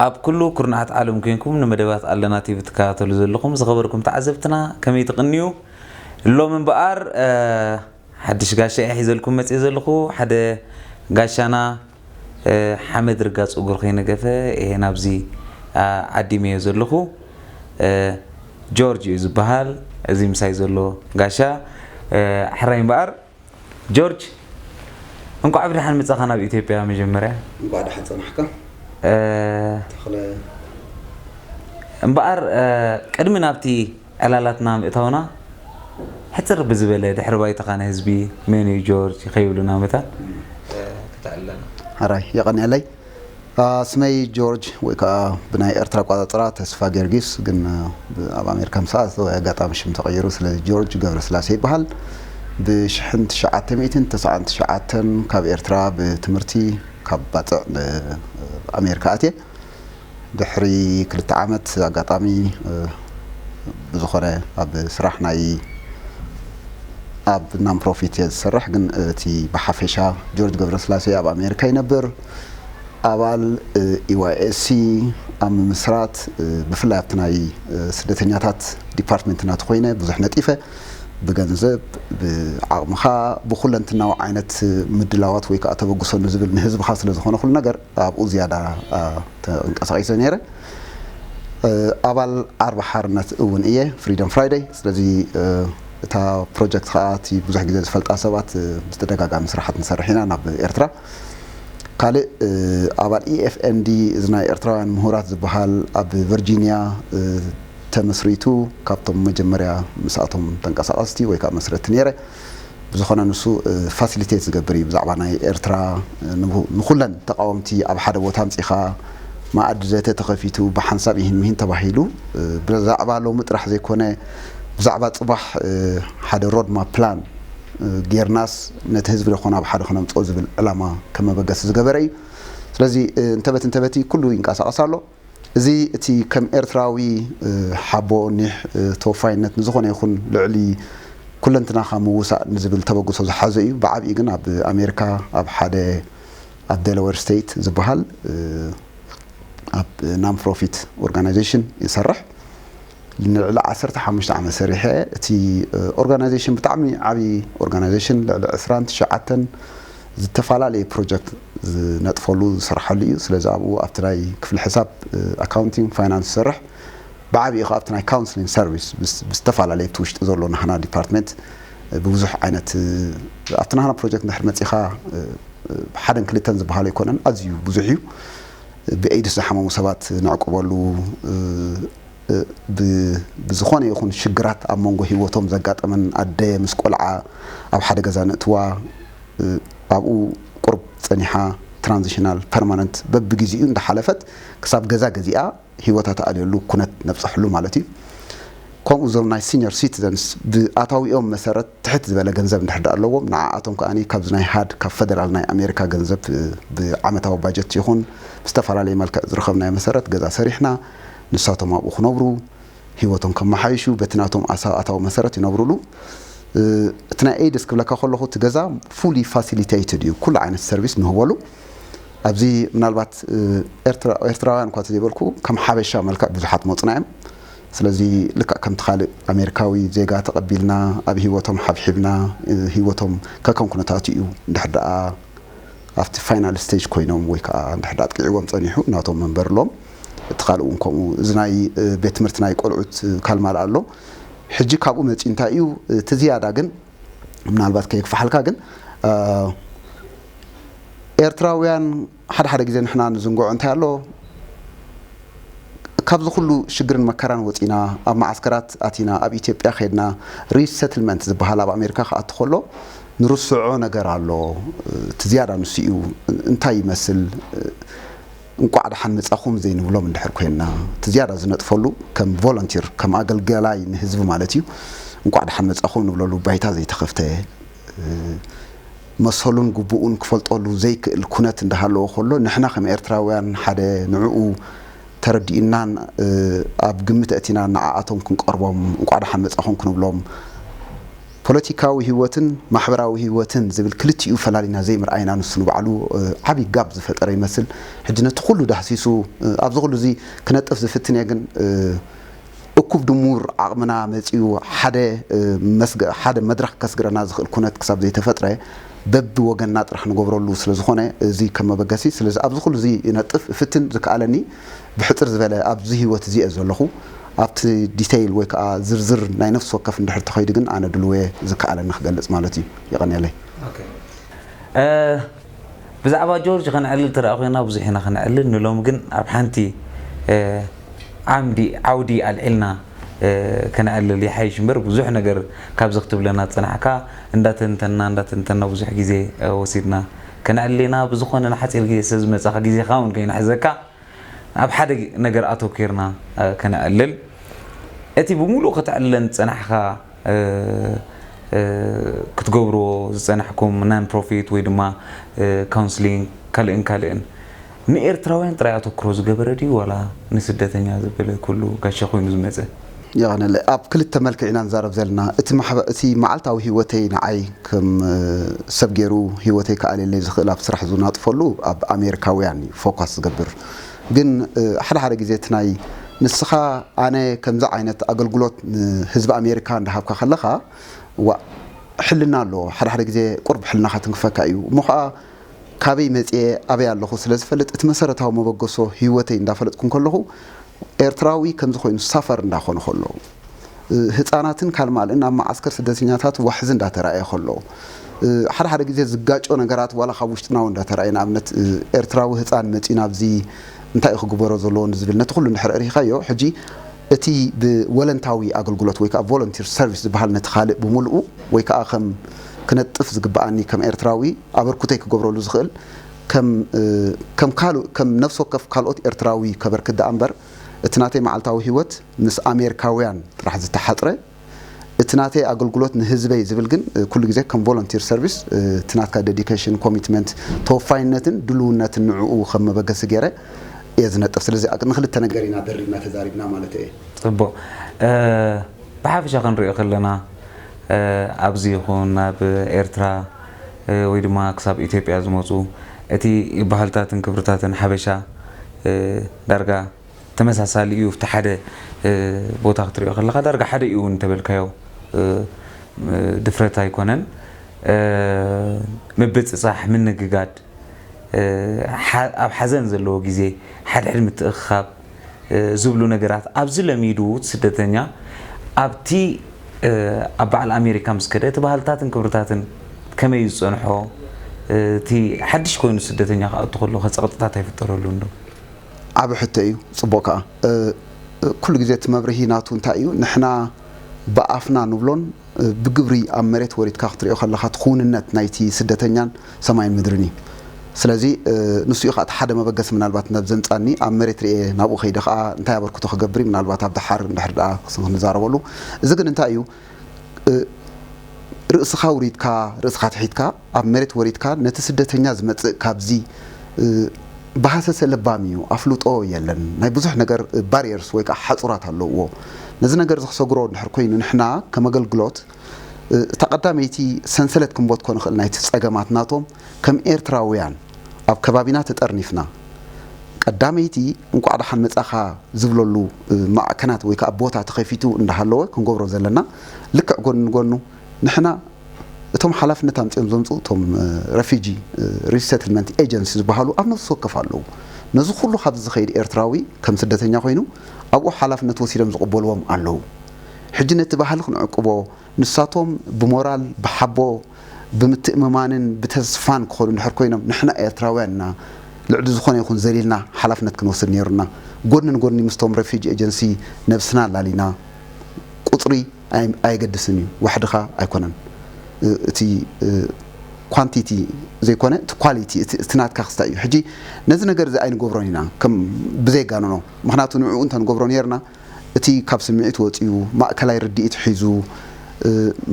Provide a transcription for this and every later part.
ኣብ ኩሉ ኩርናዓት ዓለም ኮንኩም ንመደባት ኣለና ቲቪ ትከታተሉ ዘለኹም ዝኸበርኩም ተዓዘብትና ከመይ ትቕንዩ? ሎም እምበኣር፣ እ፣ ሓድሽ ጋሻ እየ ሒዘልኩም መጽየ ዘለኹ። ሓደ ጋሻና፣ እ፣ ሓመድ ርጋ ጸጉር ከይነገፈ እየ ናብዚ፣ ኣ፣ ዓዲመዮ ዘለኹ። እ፣ ጆርጅ እዩ ዝበሃል። እዚ ምሳይ ዘሎ ጋሻ፣ እ፣ ሕራይ እምበኣር ጆርጅ፣ እንቋዕ ብደሓን መጻኻ ናብ ኢትዮጵያ። መጀመርያ እንቋዕ ደሓን ጸናሕካ። እ፣ ተኽለ። እምበኣር፣ እ፣ ቅድሚ ናብቲ ዕላላትና ምእታውና፣ ሕጽር ብዝበለ ድሕሪ ባይታኻ ንህዝቢ፣ መን እዩ ጆርጅ ከይብሉና መታን፣ እ፣ ከተዕልለና። ሕራይ፣ የቐንየለይ። አ፣ ስመይ ጆርጅ ወይ ከዓ ብናይ ኤርትራ ኣቋጻጽራ ተስፋ ጊዮርጊስ፣ ግን፣ አ፣ ብ-፣ ኣብ ኣሜሪካ ምስ ኣተወ ኣጋጣሚ ሽም ተቐይሩ፣ ስለዚ ጆርጅ ገብረስላሴ ይበሃል። ብሽሕን ትሽዓተ ሚእትን ተስዓን ትሽዓተን ካብ ኤርትራ ብትምህርቲ ካብ ባጽዕ ንኣሜሪካ ኣትየ። ድሕሪ ክልተ ዓመት ኣጋጣሚ፣ እ፣ ብዝኾነ ኣብ ስራሕ ናይ ኣብ ናን ፕሮፊት እየ ዝሰርሕ፣ ግን እቲ ብሓፈሻ ጆርጅ ገብረስላሴ ኣብ ኣሜሪካ ይነብር። ኣባል፣ እ፣ ኢ ዋይ ኤስ ሲ ኣብ ምምስራት፣ እ፣ ብፍላይ ኣብቲ ናይ፣ እ፣ ስደተኛታት ዲፓርትመንት ናቱ ኮይነ ብዙሕ ነጢፈ፣ ብገንዘብ፣ ብዓቕምኻ፣ ብኹለንትናዊ ዓይነት ምድላዋት ወይ ከዓ ተበግሶ ንዝብል ንህዝብኻ ስለ ዝኾነ ኩሉ ነገር ኣብኡ ዝያዳ፣ አ፣ ተንቀሳቒሰ ነይረ። እ፣ ኣባል ዓርቢ ሓርነት እውን እየ፣ ፍሪደም ፍራይደይ። ስለዚ፣ እ፣ እታ ፕሮጀክት ከዓ እቲ ብዙሕ ግዜ ዝፈልጣ ሰባት፣ እ፣ ብተደጋጋሚ ስራሓት ንሰርሕ ኢና ናብ ኤርትራ። ካልእ፣ እ፣ ኣባል ኢ ኤፍ ኤን ዲ፣ እዚ ናይ ኤርትራውያን ምሁራት ዝበሃል ኣብ ቨርጂንያ፣ እ፣ ተመስሪቱ፣ ካብቶም መጀመርያ ምስኣቶም ተንቀሳቐስቲ ወይ ከዓ መስረቲ ነይረ። ብዝኾነ ንሱ፣ እ፣ ፋሲሊቴት ዝገብር እዩ ብዛዕባ ናይ ኤርትራ፣ እ፣ ንቡ-፣ ንኹለን ተቃወምቲ ኣብ ሓደ ቦታ ኣምጺኻ መኣዲ ዘተ ተኸፊቱ ብሓንሳብ ይህን ምሂን ተባሂሉ፣ እ፣ ብዛዕባ ሎሚ ጥራሕ ዘይኮነ ብዛዕባ ጽባሕ፣ እ፣ ሓደ ሮድማፕ ፕላን፣ እ፣ ጌርናስ ነቲ ህዝቢ ደኾን ኣብ ሓደ ክነምጽኦ ዝብል ዕላማ ከም መበገሲ ዝገበረ እዩ። ስለዚ፣ እ፣ እንተበት እንተበቲ ኩሉ ይንቀሳቐስ ኣሎ። እዚ እቲ ከም ኤርትራዊ፣ እ፣ ሓቦ፣ ኒሕ፣ እ፣ ተወፋይነት ንዝኾነ ይኹን ልዕሊ ኩለንትናኻ ምውሳእ ንዝብል ተበግሶ ዝሓዘ እዩ። ብዓብዪ ግን ኣብ ኣሜሪካ ኣብ ሓደ ኣብ ዴላዌር ስቴት ዝበሃል፣ እ፣ ኣብ ናን ፕሮፊት ኦርጋናይዜሽን ይሰርሕ። ንልዕሊ ዓሰርተ ሓሙሽተ ዓመት ሰሪሐ። እቲ፣ እ፣ ኦርጋናይዜሽን ብጣዕሚ ዓብዪ ኦርጋናይዜሽን፣ ልዕሊ ዕስራን ትሽዓተን ዝተፈላለየ ፕሮጀክት ዝነጥፈሉ ዝሰርሓሉ እዩ። ስለዚ ኣብኡ ኣብቲ ናይ ክፍሊ ሕሳብ፣ እ፣ ኣካውንቲንግ ፋይናንስ ዝሰርሕ፣ ብዓብዪ ከዓ ኣብቲ ናይ ካውንስሊንግ ሰርቪስ ብስ-፣ ብዝተፈላለየ ኣብቲ ውሽጢ ዘሎ ናህና ዲፓርትመንት፣ እ፣ ብብዙሕ ዓይነት፣ እ፣ ኣብቲ ናህና ፕሮጀክት እንድሕር መፂኻ፣ እ፣ እ፣ ሓደን ክልተን ዝበሃል ኣይኮነን፣ ኣዝዩ ብዙሕ እዩ። ብኤድስ ዝሓመሙ ሰባት ነዕቁበሉ፣ እ፣ እ፣ ብ-፣ ብዝኾነ ይኹን ሽግራት ኣብ መንጎ ህይወቶም ዘጋጠመን ኣደ ምስ ቆልዓ ኣብ ሓደ ገዛ ነእትዋ፣ እ፣ ኣብኡ ቁርብ ጸኒሓ ትራንዚሽናል ፐርማነንት በብግዜኡ እንዳሓለፈት ክሳብ ገዛ ገዚኣ ህይወታ ትኣልየሉ ኩነት ነብጽሕሉ ማለት እዩ። ከምኡ እዞም ናይ ሲኒየር ሲቲዘንስ ብኣታዊኦም መሰረት ትሕት ዝበለ ገንዘብ እንድሕር ደኣ ኣለዎም፣ ንዓኣቶም ከኣ ካብዚ ናይ ሃድ ካብ ፈደራል ናይ ኣሜሪካ ገንዘብ፣ እ፣ ብዓመታዊ ባጀት ይኹን ብዝተፈላለየ መልክዕ ዝረኸብናዮ መሰረት ገዛ ሰሪሕና ንሳቶም ኣብኡ ክነብሩ፣ ህይወቶም ከመሓይሹ በቲ ናቶም ኣሳ-፣ ኣታዊ መሰረት ይነብሩሉ። እ፣ እቲ ናይ ኤድስ ክብለካ ከለኹ እቲ ገዛ ፉሊ ፋሲሊቴትድ እዩ፣ ኩሉ ዓይነት ሰርቪስ ንህበሉ። ኣብዚ ምናልባት፣ እ፣ ኤርትራ-፣ ኤርትራውያን እኳ ተዘይበልኩ ከም ሓበሻ መልክዕ ብዙሓት መፁና እዮም። ስለዚ ልክዕ ከምቲ ካልእ ኣሜሪካዊ ዜጋ ተቐቢልና ኣብ ህይወቶም ሓብሒብና፣ እ፣ ህይወቶም ከከም ኩነታቱ እዩ። እንድሕር ደኣ ኣብቲ ፋይናል ስቴጅ ኮይኖም ወይ ከዓ እንድሕር ደኣ ኣጥቂዕዎም ጸኒሑ ናቶም መንበር ኣለዎም። እቲ ካልእ እውን ከምኡ። እዚ ናይ፣ እ፣ ቤት ትምህርቲ ናይ ቆልዑት፣ እ፣ ካልማል ኣሎ። ሕጂ ካብኡ መጺኡ እንታይ እዩ፣ እቲ ዝያዳ ግን ምናልባት ከየክፍሓልካ ግን፣ እ፣ ኤርትራውያን ሓደ ሓደ ግዜ ንሕና ንዝንግዖ እንታይ ኣሎ፣ ካብዚ ኩሉ ሽግርን መከራን ወጺና፣ ኣብ መዓስከራት ኣቲና፣ ኣብ ኢትዮጵያ ከድና፣ ሪሰትልመንት ዝበሃል ኣብ ኣሜሪካ ክኣቱ ከሎ ንርስዖ ነገር ኣሎ። እቲ ዝያዳ ንሱ እዩ። እንታይ ይመስል? እንቋዕ ደሓን መጻኹም ዘይንብሎም እንድሕር ኮይንና፣ እቲ ዝያዳ ዝነጥፈሉ ከም ቮለንቲር፣ ከም ኣገልጋላይ ንህዝቢ ማለት እዩ። እንቋዕ ደሓን መጻኹም ንብለሉ ባይታ ዘይተኸፍተ፣ መሰሉን ግቡኡን ክፈልጠሉ ዘይክእል ኩነት እንዳሃለወ ከሎ፣ ንሕና ከም ኤርትራውያን ሓደ ንዕኡ ተረዲእናን፣ እ፣ ኣብ ግምት ኣእቲና ንዓኣቶም ክንቀርቦም፣ እንቋዕ ደሓን መጻኹም ክንብሎም፣ ፖለቲካዊ ህይወትን ማሕበራዊ ህይወትን ዝብል ክልቲኡ ፈላሊና ዘይምርኣይና ንሱ ንባዕሉ ዓብዪ ጋብ ዝፈጠረ ይመስል። ሕጂ ነቲ ኩሉ ዳህሲሱ ኣብዚ ኩሉ እዚ ክነጥፍ ዝፍትን እየ፣ ግን እኩብ ድሙር ዓቕምና መፂኡ ሓደ ሓደ መድረኽ ከስግረና ዝኽእል ኩነት ክሳብ ዘይተፈጥረ በቢ ወገንና ጥራሕ ንገብረሉ ስለ ዝኾነ እዚ ከም መበገሲ። ስለዚ ኣብዚ ኩሉ እዚ ይነጥፍ እፍትን ዝከኣለኒ ብሕፅር ዝበለ ኣብዚ ህይወት እዚ እየ ዘለኹ። ኣብቲ ዲተይል ወይ ከዓ ዝርዝር ናይ ነፍሲ ወከፍ እንድሕር ተኸይዱ ግን ኣነ ድልዎ እየ ዝከኣለኒ ክገልፅ ማለት እዩ። የቐንየለይ። ብዛዕባ ጆርጅ ከነዕልል ተረኣ ኮይና ብዙሕ ኢና ከነዕልል ንሎም፣ ግን ኣብ ሓንቲ ዓምዲ ዓውዲ ኣልዒልና ከነዕልል ይሓይሽ እምበር ብዙሕ ነገር ካብዚ ክትብለና ዝፀናሕካ እንዳተንተና እንዳተንተና ብዙሕ ግዜ ወሲድና ከነዕልል ኢና። ብዝኾነ ንሓፂር ግዜ ስለ ዝመፃኻ ግዜኻ እውን ከይንሕዘካ ኣብ ሓደ ነገር ኣተኪርና ከነዕልል። እቲ ብምሉእ ከተዕልለን ዝፀናሕካ ክትገብርዎ ዝፀናሕኩም non profit ወይ ድማ ካውንስሊንግ ካልእን ካልእን ንኤርትራውያን ጥራይ ኣተክሮ ዝገበረ ድዩ ዋላ ንስደተኛ ዘበለ ኩሉ ጋሻ ኮይኑ ዝመፀ? የቐነለ ኣብ ክልተ መልክዕ ኢና ንዛረብ ዘለና። እቲ ማሕበ- እቲ መዓልታዊ ህይወተይ ንዓይ ከም ሰብ ገይሩ ህይወተይ ክኣልየለይ ዝኽእል ኣብ ስራሕ ዝናጥፈሉ ኣብ ኣሜሪካውያን እዩ ፎካስ ዝገብር። ግን ሓደ ሓደ ግዜ እቲ ናይ ንስኻ ኣነ ከምዚ ዓይነት ኣገልግሎት ንህዝቢ ኣሜሪካ እንዳሃብካ ከለኻ ዋ ሕልና ኣለዎ። ሓደ ሓደ ግዜ ቁርብ ሕልናኻ ትንክፈካ እዩ። እሞ ኸዓ ካበይ መፅየ ኣበይ ኣለኹ ስለ ዝፈልጥ እቲ መሰረታዊ መበገሶ ህይወተይ እንዳፈለጥኩ እንከለኹ ኤርትራዊ ከምዚ ኮይኑ ሳፈር እንዳኾነ ከሎ ህፃናትን ካልማልእን ኣብ መዓስከር ስደተኛታት ዋሕዚ እንዳተራእየ ከሎ ሓደ ሓደ ግዜ ዝጋጮ ነገራት ዋላ ካብ ውሽጥና እውን እንዳተራእየ ንኣብነት ኤርትራዊ ህፃን መፂኡ ናብዚ እንታይ እዩ ክግበሮ ዘለዎ ንዝብል ነቲ ኩሉ እንድሕር ርኢኻዮ ሕጂ እቲ ብወለንታዊ ኣገልግሎት ወይ ከዓ ቮለንቲር ሰርቪስ ዝበሃል ነቲ ካልእ ብምልኡ ወይ ከዓ ከም ክነጥፍ ዝግበኣኒ ከም ኤርትራዊ ኣበርኩተይ ክገብረሉ ዝኽእል ከም ከም ካልእ ከም ነፍሲ ወከፍ ካልኦት ኤርትራዊ ከበርክት ደኣ እምበር እቲ ናተይ መዓልታዊ ህይወት ምስ ኣሜሪካውያን ጥራሕ ዝተሓጽረ እቲ ናተይ ኣገልግሎት ንህዝበይ ዝብል ግን ኩሉ ግዜ ከም ቮለንቲር ሰርቪስ እቲ ናትካ ዴዲኬሽን ኮሚትመንት ተወፋይነትን ድልውነትን ንዕኡ ከም መበገሲ ገይረ እየ ዝነጥፍ። ስለዚ ንክልተ ነገር ኢና ደሪብና ተዛሪብና ማለት እየ። ፅቡቕ። ብሓፈሻ ክንሪኦ ከለና ኣብዚ ይኹን ናብ ኤርትራ ወይ ድማ ክሳብ ኢትዮጵያ ዝመፁ እቲ ባህልታትን ክብርታትን ሓበሻ ዳርጋ ተመሳሳሊ እዩ። ኣብቲ ሓደ ቦታ ክትሪኦ ከለኻ ዳርጋ ሓደ እዩ እውን እንተበልካዮ ድፍረት ኣይኮነን። ምብፅፃሕ፣ ምንግጋድ፣ ኣብ ሓዘን ዘለዎ ግዜ ሓድሕድ ምትእኽኻብ ዝብሉ ነገራት ኣብዚ ለሚዱ እቲ ስደተኛ ኣብቲ ኣብ በዓል ኣሜሪካ ምስ ከደ እቲ ባህልታትን ክብርታትን ከመይ እዩ ዝፀንሖ? እቲ ሓድሽ ኮይኑ ስደተኛ ክኣቱ ከሎ ከ ፀቕጥታት ኣይፍጠረሉን ዶ? ዓቢ ሕቶ እዩ፣ ጽቡቕ ከኣ። ኩሉ ግዜ እቲ መብርሂ ናቱ እንታይ እዩ? ንሕና ብኣፍና ንብሎን ብግብሪ ኣብ መሬት ወሪድካ ክትሪኦ ከለኻ እቲ ክውንነት ናይቲ ስደተኛን ሰማይን ምድርን እዩ። ስለዚ ንሱ እዩ ከኣ እቲ ሓደ መበገሲ ምናልባት ናብ ዘምጻኒ ኣብ መሬት ርኤ ናብኡ ከይደ ከኣ እንታይ ኣበርክቶ ክገብር እዩ ምናልባት ኣብ ደሓር እንድሕር ደኣ ክንዛረበሉ። እዚ ግን እንታይ እዩ? ርእስኻ ውሪድካ ርእስኻ ትሒትካ ኣብ መሬት ወሪድካ ነቲ ስደተኛ ዝመጽእ ካብዚ ብሃሰሰ ለባም እዩ ኣፍልጦ የለን ናይ ብዙሕ ነገር ባሪየርስ ወይ ከዓ ሓጹራት ኣለውዎ ነዚ ነገር እዚ ክሰግሮ እንድሕር ኮይኑ ንሕና ከም ኣገልግሎት እታ ቀዳመይቲ ሰንሰለት ክንበትኮ ንኽእል ናይቲ ጸገማት ናቶም ከም ኤርትራውያን ኣብ ከባቢና ተጠርኒፍና ቀዳመይቲ እንቋዕ ደሓን መጻኻ ዝብለሉ ማዕከናት ወይ ከዓ ቦታ ተኸፊቱ እንዳሃለወ ክንገብሮ ዘለና ልክዕ ጎኒ ንጎኑ ንሕና እቶም ሓላፍነት ኣምፂኦም ዘምፅኡ እቶም ረፊጂ ሪሰትልመንት ኤጀንሲ ዝበሃሉ ኣብ ነፍሲ ወከፍ ኣለዉ ነዚ ኩሉ ካብዚ ዝኸይድ ኤርትራዊ ከም ስደተኛ ኮይኑ ኣብኡ ሓላፍነት ወሲዶም ዝቕበልዎም ኣለዉ ሕጂ ነቲ ባህሊ ክንዕቅቦ ንሳቶም ብሞራል ብሓቦ ብምትእምማንን ብተስፋን ክኸዱ እንድሕር ኮይኖም ንሕና ኤርትራውያን ኢና ልዕሊ ዝኾነ ይኹን ዘሊልና ሓላፍነት ክንወስድ ነይሩና ጎኒ ንጎኒ ምስቶም ረፊጂ ኤጀንሲ ነብስና ኣላሊና ቁፅሪ ኣየገድስን እዩ ዋሕድኻ ኣይኮነን እቲ ኳንቲቲ ዘይኮነ እቲ ኳሊቲ እቲ ናትካ ክስታይ እዩ ሕጂ ነዚ ነገር እዚ ኣይንገብሮን ኢና ከም ብዘየጋንኖ ምክንያቱ ንዕኡ እንተንገብሮ ነርና እቲ ካብ ስምዒት ወፂኡ ማእከላይ ርድኢት ሒዙ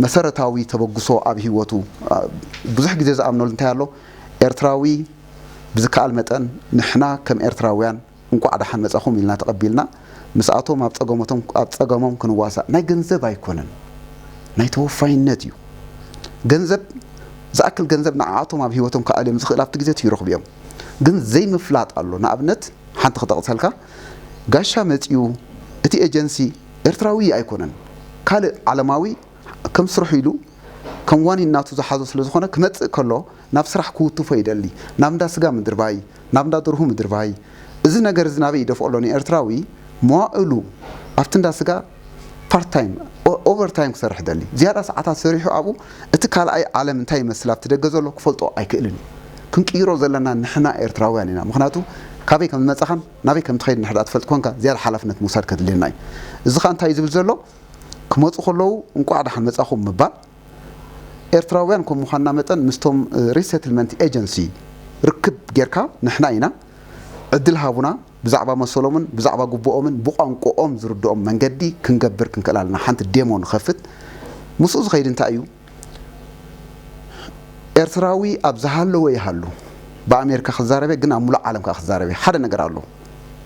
መሰረታዊ ተበግሶ ኣብ ህይወቱ ብዙሕ ግዜ ዝኣምነሉ እንታይ ኣሎ ኤርትራዊ ብዝከኣል መጠን ንሕና ከም ኤርትራውያን እንቋዕ ደሓን መጻኹም ኢልና ተቐቢልና ምስኣቶም ኣብ ጸገሞቶም ኣብ ጸገሞም ክንዋሳእ ናይ ገንዘብ ኣይኮነን ናይ ተወፋይነት እዩ ገንዘብ ዝኣክል ገንዘብ ንዓኣቶም ኣብ ህይወቶም ክኣልዮም ዝኽእል ኣብቲ ግዜ እቲ ይረኽቡ እዮም። ግን ዘይምፍላጥ ኣሎ። ንኣብነት ሓንቲ ክጠቕሰልካ፣ ጋሻ መጺኡ እቲ ኤጀንሲ ኤርትራዊ ኣይኮነን፣ ካልእ ዓለማዊ ከም ስርሑ ኢሉ ከም ዋኒን ናቱ ዝሓዞ ስለ ዝኾነ ክመጽእ ከሎ ናብ ስራሕ ክውትፎ ይደሊ። ናብ እንዳ ስጋ ምድርባይ፣ ናብ እንዳ ደርሁ ምድርባይ። እዚ ነገር እዚ ናበይ ይደፍኦ ኣሎ ንኤርትራዊ? መዋእሉ ኣብቲ እንዳ ስጋ ፓርት ታይም፣ ኦቨር ታይም ክሰርሕ ደሊ። ዝያዳ ሰዓታት ሰሪሑ ኣብኡ እቲ ካልኣይ ዓለም እንታይ ይመስል ኣብቲ ደገ ዘሎ ክፈልጦ ኣይክእልን እዩ። ክንቅይሮ ዘለና ንሕና ኤርትራውያን ኢና። ምኽንያቱ ካበይ ከም ዝመጻኻን ናበይ ከም ትኸይድ እንድሕር ደኣ ትፈልጥ ኮንካ ዝያዳ ሓላፍነት ምውሳድ ከድልየና እዩ። እዚ ኸኣ እንታይ እዩ ዝብል ዘሎ? ክመጹ ከለዉ እንቋዕ ደሓን መጻኹም ምባል፣ ኤርትራውያን ከም ምዃንና መጠን ምስቶም ሪሴትልመንት ኤጀንሲ ርክብ ጌርካ ንሕና ኢና ዕድል ሃቡና ብዛዕባ መሰሎምን ብዛዕባ ግቡኦምን ብቋንቋኦም ዝርድኦም መንገዲ ክንገብር ክንክእል ኣለና። ሓንቲ ዴሞ ንኸፍት። ምስኡ ዝኸይድ እንታይ እዩ? ኤርትራዊ ኣብ ዝሃለወ ይሃሉ ብኣሜሪካ ክዛረበ ግን ኣብ ሙሉእ ዓለም ከዓ ክዛረበ ሓደ ነገር ኣሎ።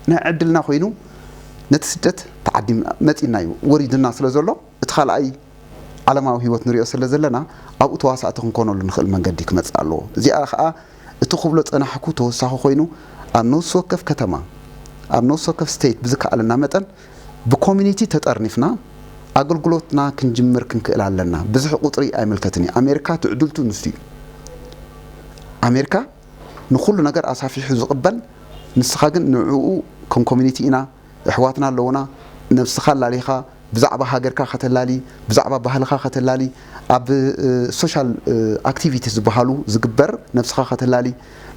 ናይ ዕድልና ኮይኑ ነቲ ስደት ተዓዲም መፂና እዩ ወሪድና ስለ ዘሎ እቲ ካልኣይ ዓለማዊ ህይወት ንሪኦ ስለ ዘለና ኣብኡ ተዋሳእቲ ክንኮነሉ ንኽእል መንገዲ ክመፅእ ኣለዎ። እዚኣ ከዓ እቲ ክብሎ ፀናሕኩ ተወሳኺ ኮይኑ ኣብ ነፍሲ ወከፍ ከተማ ኣብ ነፍሲ ወከፍ ስቴት ብዝከኣለና መጠን ብኮሚኒቲ ተጠርኒፍና ኣገልግሎትና ክንጅምር ክንክእል ኣለና። ብዝሒ ቁፅሪ ኣይምልከትን እዩ። ኣሜሪካ ትዕድልቱ ንሱ እዩ። ኣሜሪካ ንኹሉ ነገር ኣሳፊሑ ዝቕበል ንስኻ ግን ንዕኡ ከም ኮሚኒቲ ኢና፣ ኣሕዋትና ኣለውና፣ ነብስኻ ኣላሊኻ ብዛዕባ ሃገርካ ከተላሊ፣ ብዛዕባ ባህልኻ ከተላሊ፣ ኣብ ሶሻል ኣክቲቪቲ ዝበሃሉ ዝግበር ነብስኻ ከተላሊ፣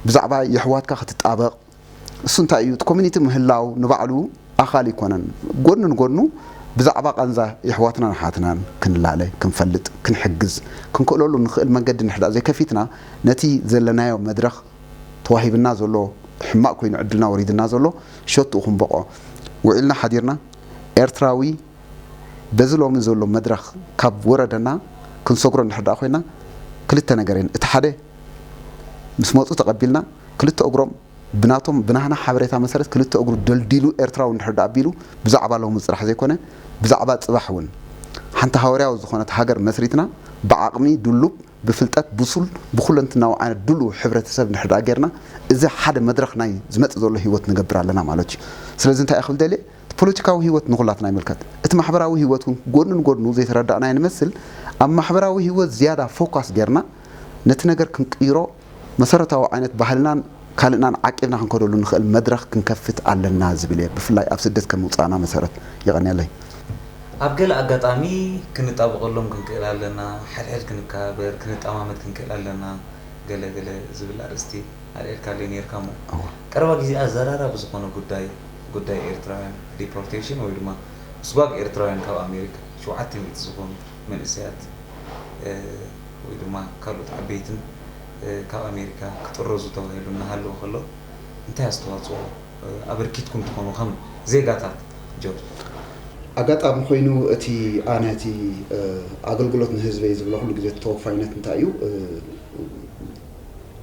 ብዛዕባ የሕዋትካ ክትጣበቕ። እሱ እንታይ እዩ እቲ ኮሚኒቲ ምህላው ንባዕሉ ኣኻል ይኮነን። ጎኒ ንጎኑ ብዛዕባ ቃንዛ የሕዋትናን ኣሓትናን ክንላለ ክንፈልጥ ክንሕግዝ ክንክእለሉ ንኽእል መንገዲ ንሕዳ ዘይከፊትና ነቲ ዘለናዮ መድረኽ ተዋሂብና ዘሎ ሕማቕ ኮይኑ ዕድልና ወሪድና ዘሎ ሸትኡ ክንበቆ ውዒልና ሓዲርና ኤርትራዊ በዚ ሎሚ ዘሎ መድረኽ ካብ ወረደና ክንሰግሮ እንድሕር ደኣ ኮይና ክልተ ነገር እየን። እቲ ሓደ ምስ መፁ ተቐቢልና ክልተ እግሮም ብናቶም ብናህና ሓበሬታ መሰረት ክልተ እግሩ ደልዲሉ ኤርትራዊ እንድሕር ደኣ ኣቢሉ ብዛዕባ ሎሚ ፅራሕ ዘይኮነ ብዛዕባ ፅባሕ እውን ሓንቲ ሃወርያዊ ዝኾነት ሃገር መስሪትና ብዓቕሚ ድሉብ ብፍልጠት ብሱል ብኩለንትናዊ ዓይነት ድሉው ሕብረተሰብ እንድሕር ደኣ ጌርና እዚ ሓደ መድረኽ ናይ ዝመፅእ ዘሎ ህይወት ንገብር ኣለና ማለት እዩ። ስለዚ እንታይ እየ ክብል ደልየ እቲ ፖለቲካዊ ህይወት ንኹላትና ይምልከት። እቲ ማሕበራዊ ህይወት እውን ጎድኒ ንጎድኑ ዘይተረዳእናዮ ንመስል ኣብ ማሕበራዊ ህይወት ዝያዳ ፎካስ ጌርና ነቲ ነገር ክንቅይሮ መሰረታዊ ዓይነት ባህልናን ካልእናን ዓቂብና ክንከደሉ ንኽእል መድረኽ ክንከፍት ኣለና ዝብል እየ። ብፍላይ ኣብ ስደት ከም ምውፃእና መሰረት። የቐንየለይ። ኣብ ገለ ኣጋጣሚ ክንጣበቐሎም ክንክእል ኣለና፣ ሕድሕድ ክንከባበር፣ ክንጠማመት ክንክእል ኣለና፣ ገለ ገለ ዝብል ኣርእስቲ ኣልዒልካለይ ነይርካ እሞ፣ እወ። ቀረባ ግዜ ኣዘራራቢ ዝኾነ ጉዳይ፣ ጉዳይ ኤርትራውያን ዲፖርቴሽን ወይ ድማ ምስጓግ ኤርትራውያን ካብ ኣሜሪካ፣ ሸውዓተ ሚእቲ ዝኾኑ መንእሰያት፣ እ፣ ወይ ድማ ካልኦት ዓበይትን፣ እ፣ ካብ ኣሜሪካ ክጥረዙ ተባሂሉ እናሃለወ ከሎ፣ እንታይ ኣስተዋጽኦ፣ እ፣ ኣበርኪትኩም ትኾኑ ከም ዜጋታት፣ ጆርጅ? ኣጋጣሚ ኮይኑ እቲ ኣነ እቲ፣ እ፣ ኣገልግሎት ንህዝበይ ዝብሎ ኩሉ ግዜ እቲ ተወፋይነት እንታይ እዩ? እ፣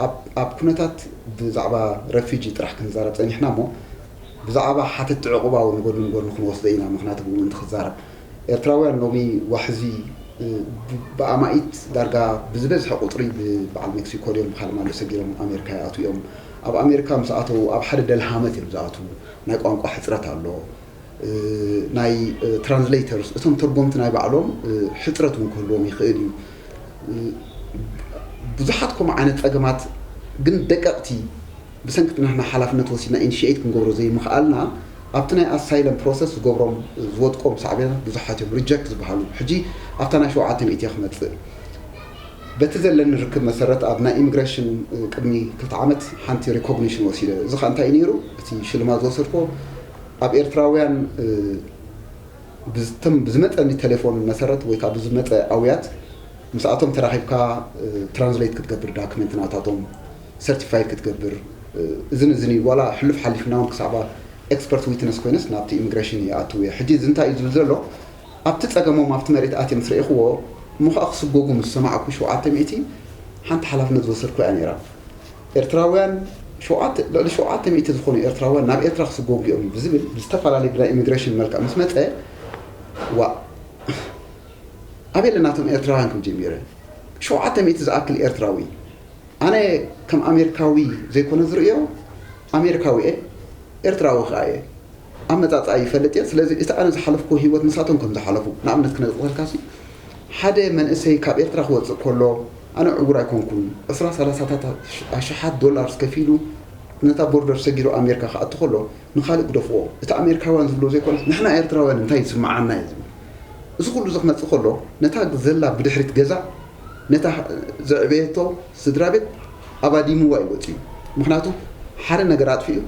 ኣብ፣ ኣብ ኩነታት ብዛዕባ ረፊጂ ጥራሕ ክንዛረብ ጸኒሕና እሞ፣ ብዛዕባ ሓተትቲ ዕቑባ እውን ጎድኒ ንጎድኒ ክንወስዶ ኢና፣ ምኽንያቱ ብኡ ምእንቲ ክዛረብ። ኤርትራውያን ሎሚ ዋሕዚ፣ እ፣ ብ-፣ ብኣማኢት ዳርጋ ብዝበዝሐ ቁጽሪ ብበዓል ሜክሲኮ ድዮም ብካልእ ማልእ ሰጊሮም ኣሜሪካ ይኣትዉ እዮም። ኣብ ኣሜሪካ ምስ ኣተዉ ኣብ ሓደ ደልሃመት እዮም ዝኣትዉ። ናይ ቋንቋ ሕጽረት ኣሎ። እ፣ ናይ፣ እ፣ ትራንስሌተርስ፣ እቶም ተርጎምቲ ናይ ባዕሎም፣ እ፣ ሕጽረት እውን ክህልዎም ይኽእል እዩ። እ፣ ብዙሓት ከምኡ ዓይነት ጸገማት ግን ደቀቕቲ ብሰንኪ እቲ ንሕና ሓላፍነት ወሲድና ኢኒሽኤት ክንገብሮ ዘይምኽኣልና ኣብቲ ናይ ኣሳይለም ፕሮሰስ ዝገብሮም ዝወድቆም ሳዕቤናት ብዙሓት እዮም ሪጀክት ዝበሃሉ። ሕጂ ኣብታ ናይ ሸውዓተ ሚእቲ እየ ክመጽእ። በቲ ዘለኒ ርክብ መሰረት ኣብ ናይ ኢሚግሬሽን ቅድሚ ክልተ ዓመት ሓንቲ ሪኮግኒሽን ወሲደ። እዚ ኸኣ እንታይ እዩ ነይሩ? እቲ ሽልማት ዝወሰድኮ ኣብ ኤርትራውያን ብዝመፀኒ ቴሌፎን መሰረት ወይ ከዓ ብዝመፀ ኣውያት ምስኣቶም ተራኺብካ ትራንስሌት ክትገብር ዳክመንት ናታቶም ሰርቲፋይድ ክትገብር እዝን እዝን እዩ። ዋላ ሕሉፍ ሓሊፍና እውን ክሳዕባ ኤክስፐርት ዊትነስ ኮይነስ ናብቲ ኢሚግሬሽን ይኣትው እየ። ሕጂ እዚ እንታይ እዩ ዝብል ዘሎ ኣብቲ ፀገሞም ኣብቲ መሬት ኣትየ ምስ ረኢኽዎ እሞ ከዓ ክስጎጉ ምስ ሰማዕኩ ሸውዓተ ሚእቲ ሓንቲ ሓላፍነት ዝወሰድኩ እያ ነይራ። ኤርትራውያን ሸውዓተ ልዕሊ ሸውዓተ ሚእቲ ዝኾኑ ኤርትራውያን ናብ ኤርትራ ክስጎጉ እዮም ብዝብል ብዝተፈላለየ ብናይ ኢሚግሬሽን መልክዕ ምስ መፀ ዋ ኣበይ ኣለናቶም ኤርትራውያን ክብል ጀሚረ። ሸውዓተ ሚእቲ ዝኣክል ኤርትራዊ፣ ኣነ ከም ኣሜሪካዊ ዘይኮነ ዝርእዮ፣ ኣሜሪካዊ እየ፣ ኤርትራዊ ከኣ እየ። ኣመጻጽኣ ይፈልጥ እየ። ስለዚ እቲ ኣነ ዝሓለፍኩ ህይወት ንሳቶም ከም ዝሓለፉ፣ ንኣብነት ክነጽልከልካሲ፣ ሓደ መንእሰይ ካብ ኤርትራ ክወጽእ ከሎ፣ ኣነ ዕውር ኣይኮንኩን፣ ዕስራ ሰላሳታት ኣሽሓት ዶላርስ ከፊሉ ነታ ቦርደር ሰጊሩ ኣሜሪካ ክኣቱ ከሎ፣ ንኻልእ ግደፍዎ፣ እቲ ኣሜሪካውያን ዝብሎ ዘይኮነስ ንሕና ኤርትራውያን እንታይ ይስምዓና እዩ ዝብል። እዚ ኩሉ እዚ ክመጽእ ከሎ፣ ነታ ዘላ ብድሕሪት ገዛ፣ ነታ ዘዕበየቶ ስድራ ቤት ኣባዲምዋ እዩ ወጺኡ። ምኽንያቱ ሓደ ነገር ኣጥፊኡ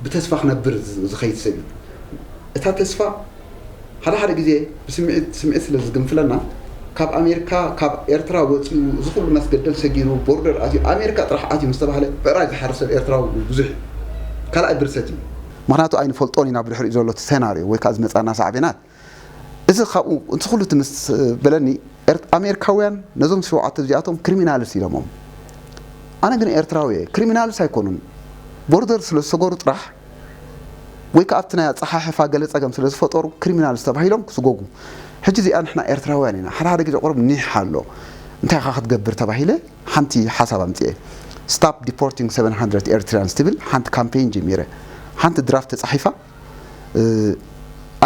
ብተስፋ ክነብር ዝ- ዝኸይድ ሰብ እዩ። እታ ተስፋ ሓደ ሓደ ግዜ ብስምዒት ስምዒት ስለ ዝግንፍለና፣ ካብ ኣሜሪካ ካብ ኤርትራ ወጺኡ፣ እዚ ኩሉ መስገደል ሰጊሩ፣ ቦርደር ኣትዩ፣ ኣሜሪካ ጥራሕ ኣትዩ ምስ ተባህለ፣ ብዕራይ ዝሓርስ ሰብ ኤርትራዊ ብዙሕ እዩ። ካልኣይ ብርሰት እዩ። ምኽንያቱ ኣይንፈልጦን ኢና ብድሕሪኡ ዘሎ እቲ ሴናርዮ ወይ ከዓ ዝመፃና ሳዕቤናት። እዚ ካብኡ እቲ ኩሉ እቲ ምስ በለኒ፣ ኤርት- ኣሜሪካውያን ነዞም ሸውዓተ እዚኣቶም ክሪሚናልስ ኢሎሞም። ኣነ ግን ኤርትራዊ እየ። ክሪሚናልስ ኣይኮኑን። ቦርደር ስለ ዝሰገሩ ጥራሕ ወይ ከዓ ኣብቲ ናይ ኣፀሓሕፋ ገለ ፀገም ስለ ዝፈጠሩ ክሪሚናልስ ተባሂሎም ክስጎጉ። ሕጂ እዚኣ ንሕና ኤርትራውያን ኢና። ሓደ ሓደ ግዜ ቁሩብ ኒሕ ኣሎ። እንታይ ኢኻ ክትገብር ተባሂለ ሓንቲ ሓሳብ ኣምፅኤ። Stop deporting seven hundred Eritreans ትብል ሓንቲ ካምፔይን ጀሚረ። ሓንቲ ድራፍት ተፃሒፋ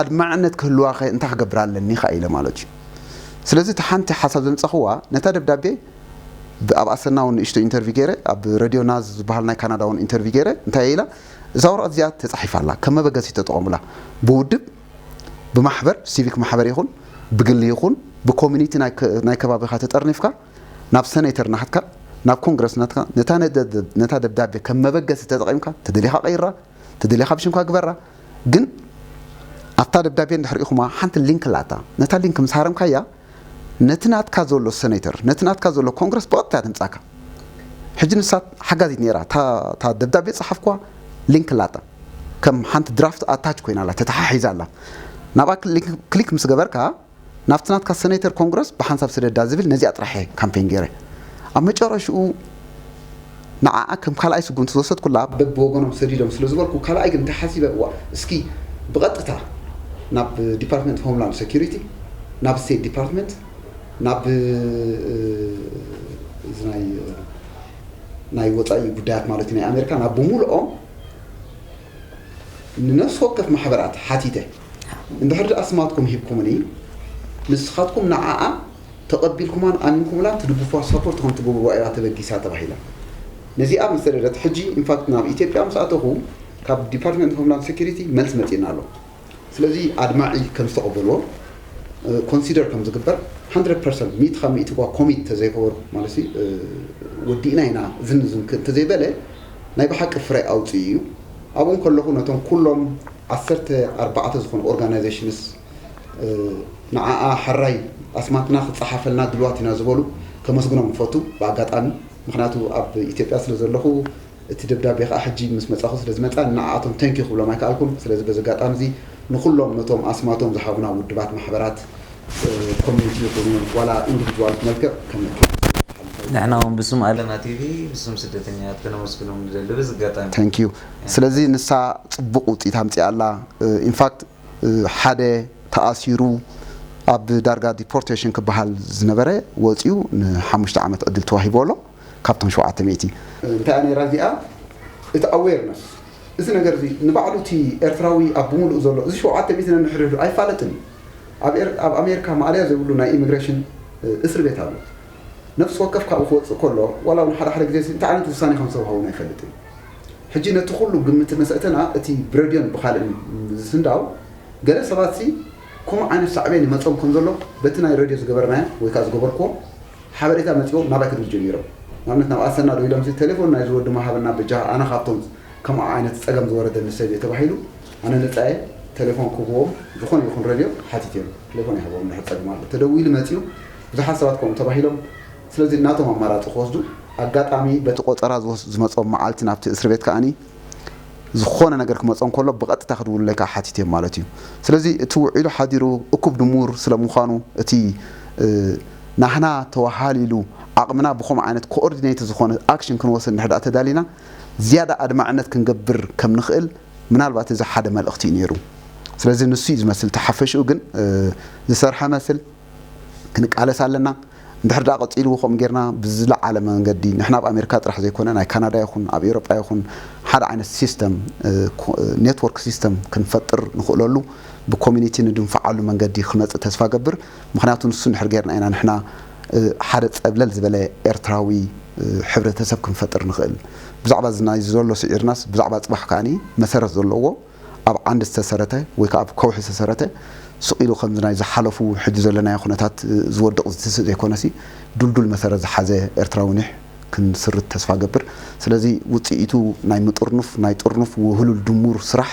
ኣድማዕነት ክህልዋ ከ እንታይ ክገብር ኣለኒ ከ ኢለ ማለት እዩ። ስለዚ እቲ ሓንቲ ሓሳብ ዘምፀኽዋ ነታ ደብዳቤ ብ- ኣብ ኣሰና እውን ንእሽቶ ኢንተርቪ ገይረ፣ ኣብ ሬድዮ ናዝ ዝበሃል ናይ ካናዳ እውን ኢንተርቪ ገይረ። እንታይ ኢላ? እዛ ወረቐት እዚኣ ተፃሒፋ ኣላ፣ ከም መበገሲ ተጠቐሙላ። ብውድብ፣ ብማሕበር፣ ሲቪክ ማሕበር ይኹን፣ ብግሊ ይኹን፣ ብኮሚኒቲ ናይ ከ- ናይ ከባቢኻ ተጠርኒፍካ፣ ናብ ሰኔተር ናትካ፣ ናብ ኮንግረስ ናትካ፣ ነታ ነደ- ነታ ደብዳቤ ከም መበገሲ ተጠቒምካ፣ ተደሊኻ ቀይራ፣ ተደሊኻ ብሽምካ ግበራ። ግን ኣብታ ደብዳቤ እንድሕር ኢኹማ ሓንቲ ሊንክ ኣላታ። ነታ ሊንክ ምስ ሃረምካያ፣ ነቲ ናትካ ዘሎ ሰኔተር፣ ነቲ ናትካ ዘሎ ኮንግረስ ብቐጥታ ተምጻካ። ሕጂ ንሳ ሓጋዚት ነይራ። እታ እታ ደብዳቤ ጸሓፍኳ ሊንክ ኣላታ። ከም ሓንቲ ድራፍት ኣታች ኮይና ኣላ፣ ተተሓሒዛ ኣላ። ናብኣ ክሊክ ክሊክ ምስ ገበርካ፣ ናብቲ ናትካ ሰኔተር ኮንግረስ ብሓንሳብ ስደዳ ዝብል ነዚኣ ጥራሕ እየ ካምፔን ገይረ። ኣብ መጨረሽኡ ንዓኣ ከም ካልኣይ ስጉምቲ ዝወሰድኩላ፣ በብወገኖም ሰዲዶም ስለ ዝበልኩ፣ ካልኣይ ግን እንታይ ሓሲበ፣ እዋ፣ እስኪ ብቐጥታ ናብ ዲፓርትመንት ሆምላንድ ሴኩሪቲ፣ ናብ ስቴት ዲፓርትመንት፣ ናብ እ፣ እዚ ናይ ናይ ወፃኢ ጉዳያት ማለት እዩ ናይ ኣሜሪካ፣ ናብ ብምሉኦም ንነፍሲ ወከፍ ማሕበራት ሓቲተ፣ እንድሕር ደኣ ስማትኩም ሂብኩምኒ፣ ንስኻትኩም ንዓኣ ተቐቢልኩማን ኣሚንኩምላ ትድግፉዋ፣ ሳፖርት ከም ትገብርዋ እያ ተበጊሳ ተባሂላ። ነዚኣ ምስ ሰደደት፣ ሕጂ ኢንፋክት ናብ ኢትዮጵያ ምስ ኣተኹ፣ ካብ ዲፓርትመንት ሆምላንድ ሴኩሪቲ መልስ መጺእና ኣሎ። ስለዚ ኣድማዒ ከም ዝተቐበልዎ፣ እ፣ ኮንሲደር ከም ዝግበር፣ ሃንድረድ ፐርሰንት፣ ሚእቲ ካብ ሚእቲ እኳ ኮሚት ተዘይገበሩ፣ ማለት ሲ፣ እ፣ ወዲእና ኢና ዝን ዝን ክ-፣ እንተዘይበለ፣ ናይ ብሓቂ ፍረ ኣውፅኡ እዩ። ኣብኡ ከለኹ ነቶም ኩሎም ዓሰርተ ኣርባዕተ ዝኾኑ ኦርጋናይዜሽንስ፣ እ፣ ንዓኣ ሕራይ ኣስማትና ክፀሓፈልና ድልዋት ኢና ዝበሉ ከመስግኖም እፈቱ ብኣጋጣሚ። ምኽንያቱ ኣብ ኢትዮጵያ ስለ ዘለኹ፣ እቲ ደብዳቤ ከዓ ሕጂ ምስ መጻኹ ስለ ዝመጻ ንዓኣቶም ተንኪ ክብሎም ኣይከኣልኩን። ስለዚ በዚ ኣጋጣሚ እዚ ንኹሎም ነቶም ኣስማቶም ዝሃቡና ውድባት፣ ማሕበራት፣ እ፣ ኮሚኒቲ ይኹኑ ዋላ ኢንዲቪድዋል መልክዕ ከም ንሕና እውን ብስም ኣለና ቲቪ፣ ብስም ስደተኛታት ከነመስግኖም ንደሊ በዚ ኣጋጣሚ። ተንኪዩ። ስለዚ ንሳ ጽቡቕ ውፅኢት ኣምፂኣ ኣላ። ኢንፋክት ሓደ ተኣሲሩ ኣብ ዳርጋ ዲፖርቴሽን ክበሃል ዝነበረ ወፂኡ ንሓሙሽተ ዓመት ዕድል ተዋሂቦ ኣሎ ካብቶም ሸውዓተ ሚእቲ። እንታይ እያ ነይራ እዚኣ? እቲ ኣዌርነስ፣ እዚ ነገር እዚ ንባዕሉ እቲ ኤርትራዊ ኣብ ብምሉእ ዘሎ፣ እዚ ሸውዓተ ሚእቲ ነንሕድሕዱ ኣይፋለጥን እዩ። ኣብ ኤር-፣ ኣብ ኣሜሪካ ማእለያ ዘይብሉ ናይ ኢሚግሬሽን፣ እ፣ እስር ቤት ኣሎ። ነፍሲ ወከፍ ካብኡ ክወፅእ ከሎ፣ ዋላ እውን ሓደ ሓደ ግዜ እንታይ ዓይነት ውሳኔ ከም ሰብ ሃቡና ኣይፈልጥን። ሕጂ ነቲ ኩሉ ግምት ነሰእተና፣ እቲ ብሬድዮን ብኻልእን ዝስንዳው፣ ገለ ሰባትሲ ከምኡ ዓይነት ሳዕቤን ይመጾም ከም ዘሎ በቲ ናይ ሬድዮ ዝገበርናዮ ወይ ከዓ ዝገበርክዎ ሓበሬታ መጺዎም ናባይ ክድውሉ ጀሚሮም። ንኣብነት ናብ ኣሰና ዶ ኢሎም፣ ቴሌፎን ናይዚ ወዲ ማሃበና በጃኻ፣ ኣነ ካብቶም ከምኡ ዓይነት ጸገም ዝወረደኒ ሰብ እየ ተባሂሉ፣ ኣነ ነጻ እየ። ቴሌፎን ክህብዎም ዝኾነ ይኹን ሬድዮ ሓቲት እዮም። ቴሌፎን ይሃብዎም እንድሕር ጸገም ኣሎ። ተደዊሉ መጺኡ፣ ብዙሓት ሰባት ከምኡ ተባሂሎም። ስለዚ ናቶም ኣማራጺ ክወስዱ፣ ኣጋጣሚ በቲ ቆጸራ ዝወስ-፣ ዝመጾም መዓልቲ ናብቲ እስር ቤት ከኣኒ ዝኾነ ነገር ክመጾም ከሎ ብቐጥታ ክድውሉለይ ከዓ ሓቲት እዮም ማለት እዩ። ስለዚ እቲ ውዒሉ ሓዲሩ እኩብ ድሙር ስለ ምዃኑ፣ እቲ፣ እ፣ ናህና ተወሃሊሉ ዓቕምና ብኸምኡ ዓይነት ኮኦርዲኔት ዝኾነ ኣክሽን ክንወስድ እንድሕር ደኣ ተዳሊና፣ ዝያዳ ኣድማዕነት ክንገብር ከም ንኽእል ምናልባት እዚ ሓደ መልእኽቲ እዩ ነይሩ። ስለዚ ንሱ እዩ ዝመስል። እቲ ሓፈሽኡ ግን፣ እ፣ ዝሰርሐ መስል ክንቃለስ ኣለና። እንድሕር ደኣ ቀጺሉ ከምኡ ጌርና ብዝለዓለ መንገዲ ንሕና ኣብ ኣሜሪካ ጥራሕ ዘይኮነ ናይ ካናዳ ይኹን ኣብ ኤውሮጳ ይኹን ሓደ ዓይነት ሲስተም ኔትወርክ ሲስተም ክንፈጥር ንኽእለሉ ብኮሚኒቲ ንድንፍዓሉ መንገዲ ክመጽእ ተስፋ ገብር። ምኽንያቱ ንሱ እንድሕር ጌርና ኢና ንሕና ሓደ ጸብለል ዝበለ ኤርትራዊ ሕብረተሰብ ክንፈጥር ንኽእል። ብዛዕባ እዚ ናይ ዘሎ ስዒርናስ ብዛዕባ ጽባሕ ከኣ መሰረት ዘለዎ ኣብ ዓንዲ ዝተሰረተ ወይ ከዓ ኣብ ከውሒ ዝተሰረተ ስቕ ኢሉ ከምዚ ናይ ዝሓለፉ ሕጂ ዘለናዮ ኩነታት ዝወድቕ ዝትስእ ዘይኮነሲ ድልዱል መሰረት ዝሓዘ ኤርትራዊ ኒሕ ክንስርት ተስፋ ገብር። ስለዚ ውፅኢቱ ናይ ምጥርኑፍ ናይ ጥርኑፍ ውህሉል ድሙር ስራሕ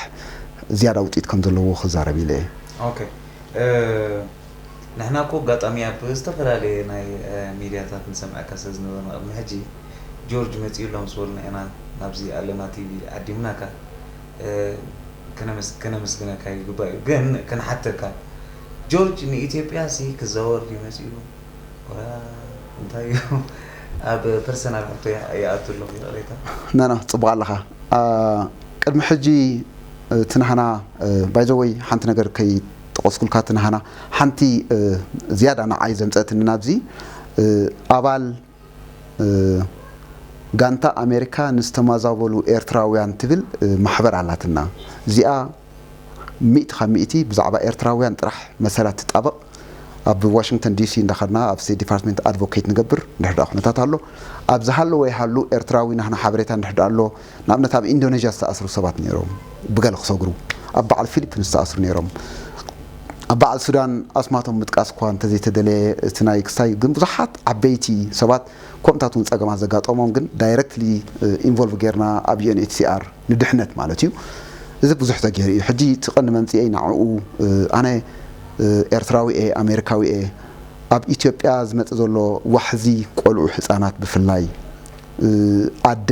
ዝያዳ ውፅኢት ከም ዘለዎ ክዛረብ ኢለ እየ። ኦኬ ንሕና እኮ ኣጋጣሚ ኣብ ዝተፈላለየ ናይ ሚድያታት ንሰምዐካ ስለ ዝነበርና ቅድሚ ሕጂ ጆርጅ መፂኡ ኣሎ ምስ በሉና ኢና ናብዚ ኣለማ ቲቪ ዓዲምናካ። ከነመስግነካ ይግባእ እዩ ግን ክንሓተካ ጆርጅ ንኢትዮጵያ ሲ ክዛወር ድዩ መፂኡ ወላ እንታይ እዩ ኣብ ፐርሰናል ሕቶ ይኣቱ ኣለኹ ይቕሬታ። ናና ጽቡቕ ኣለኻ። ቅድሚ ሕጂ እቲ ናህና ባይዘወይ ሓንቲ ነገር ከይጠቐስኩልካ እቲ ናህና ሓንቲ ዝያዳ ንዓይ ዘምፀእትኒ ናብዚ ኣባል ጋንታ ኣሜሪካ ንዝተማዛበሉ ኤርትራውያን ትብል ማሕበር ኣላትና። እዚኣ ሚእቲ ካብ ሚእቲ ብዛዕባ ኤርትራውያን ጥራሕ መሰላት ትጣበቕ። ኣብ ዋሽንግተን ዲሲ እንዳኸድና ኣብ ስቴት ዲፓርትመንት ኣድቮኬት ንገብር እንድሕር ደኣ ኩነታት ኣሎ። ኣብ ዝሃለወ ይሃሉ ኤርትራዊ ናህና ሓበሬታ እንድሕር ደኣ ኣሎ። ንኣብነት ኣብ ኢንዶኔዥያ ዝተኣስሩ ሰባት ነይሮም ብገለ ክሰግሩ፣ ኣብ በዓል ፊሊፒንስ ዝተኣስሩ ነይሮም። ኣብ በዓል ሱዳን ኣስማቶም ምጥቃስ እኳ እንተዘይተደለየ እቲ ናይ ክስታይ ግን ብዙሓት ዓበይቲ ሰባት ከምኡታት እውን ፀገማት ዘጋጠሞም ግን ዳይረክትሊ ኢንቮልቭ ጌርና ኣብ ዩኤንኤችሲኣር ንድሕነት ማለት እዩ። እዚ ብዙሕ ተገይሩ እዩ። ሕጂ እቲ ቀንዲ መምፅኤይ ንዕኡ ኣነ ኤርትራዊ እየ ኣሜሪካዊ እየ ኣብ ኢትዮጵያ ዝመፅእ ዘሎ ዋሕዚ ቆልዑ ህፃናት ብፍላይ ኣደ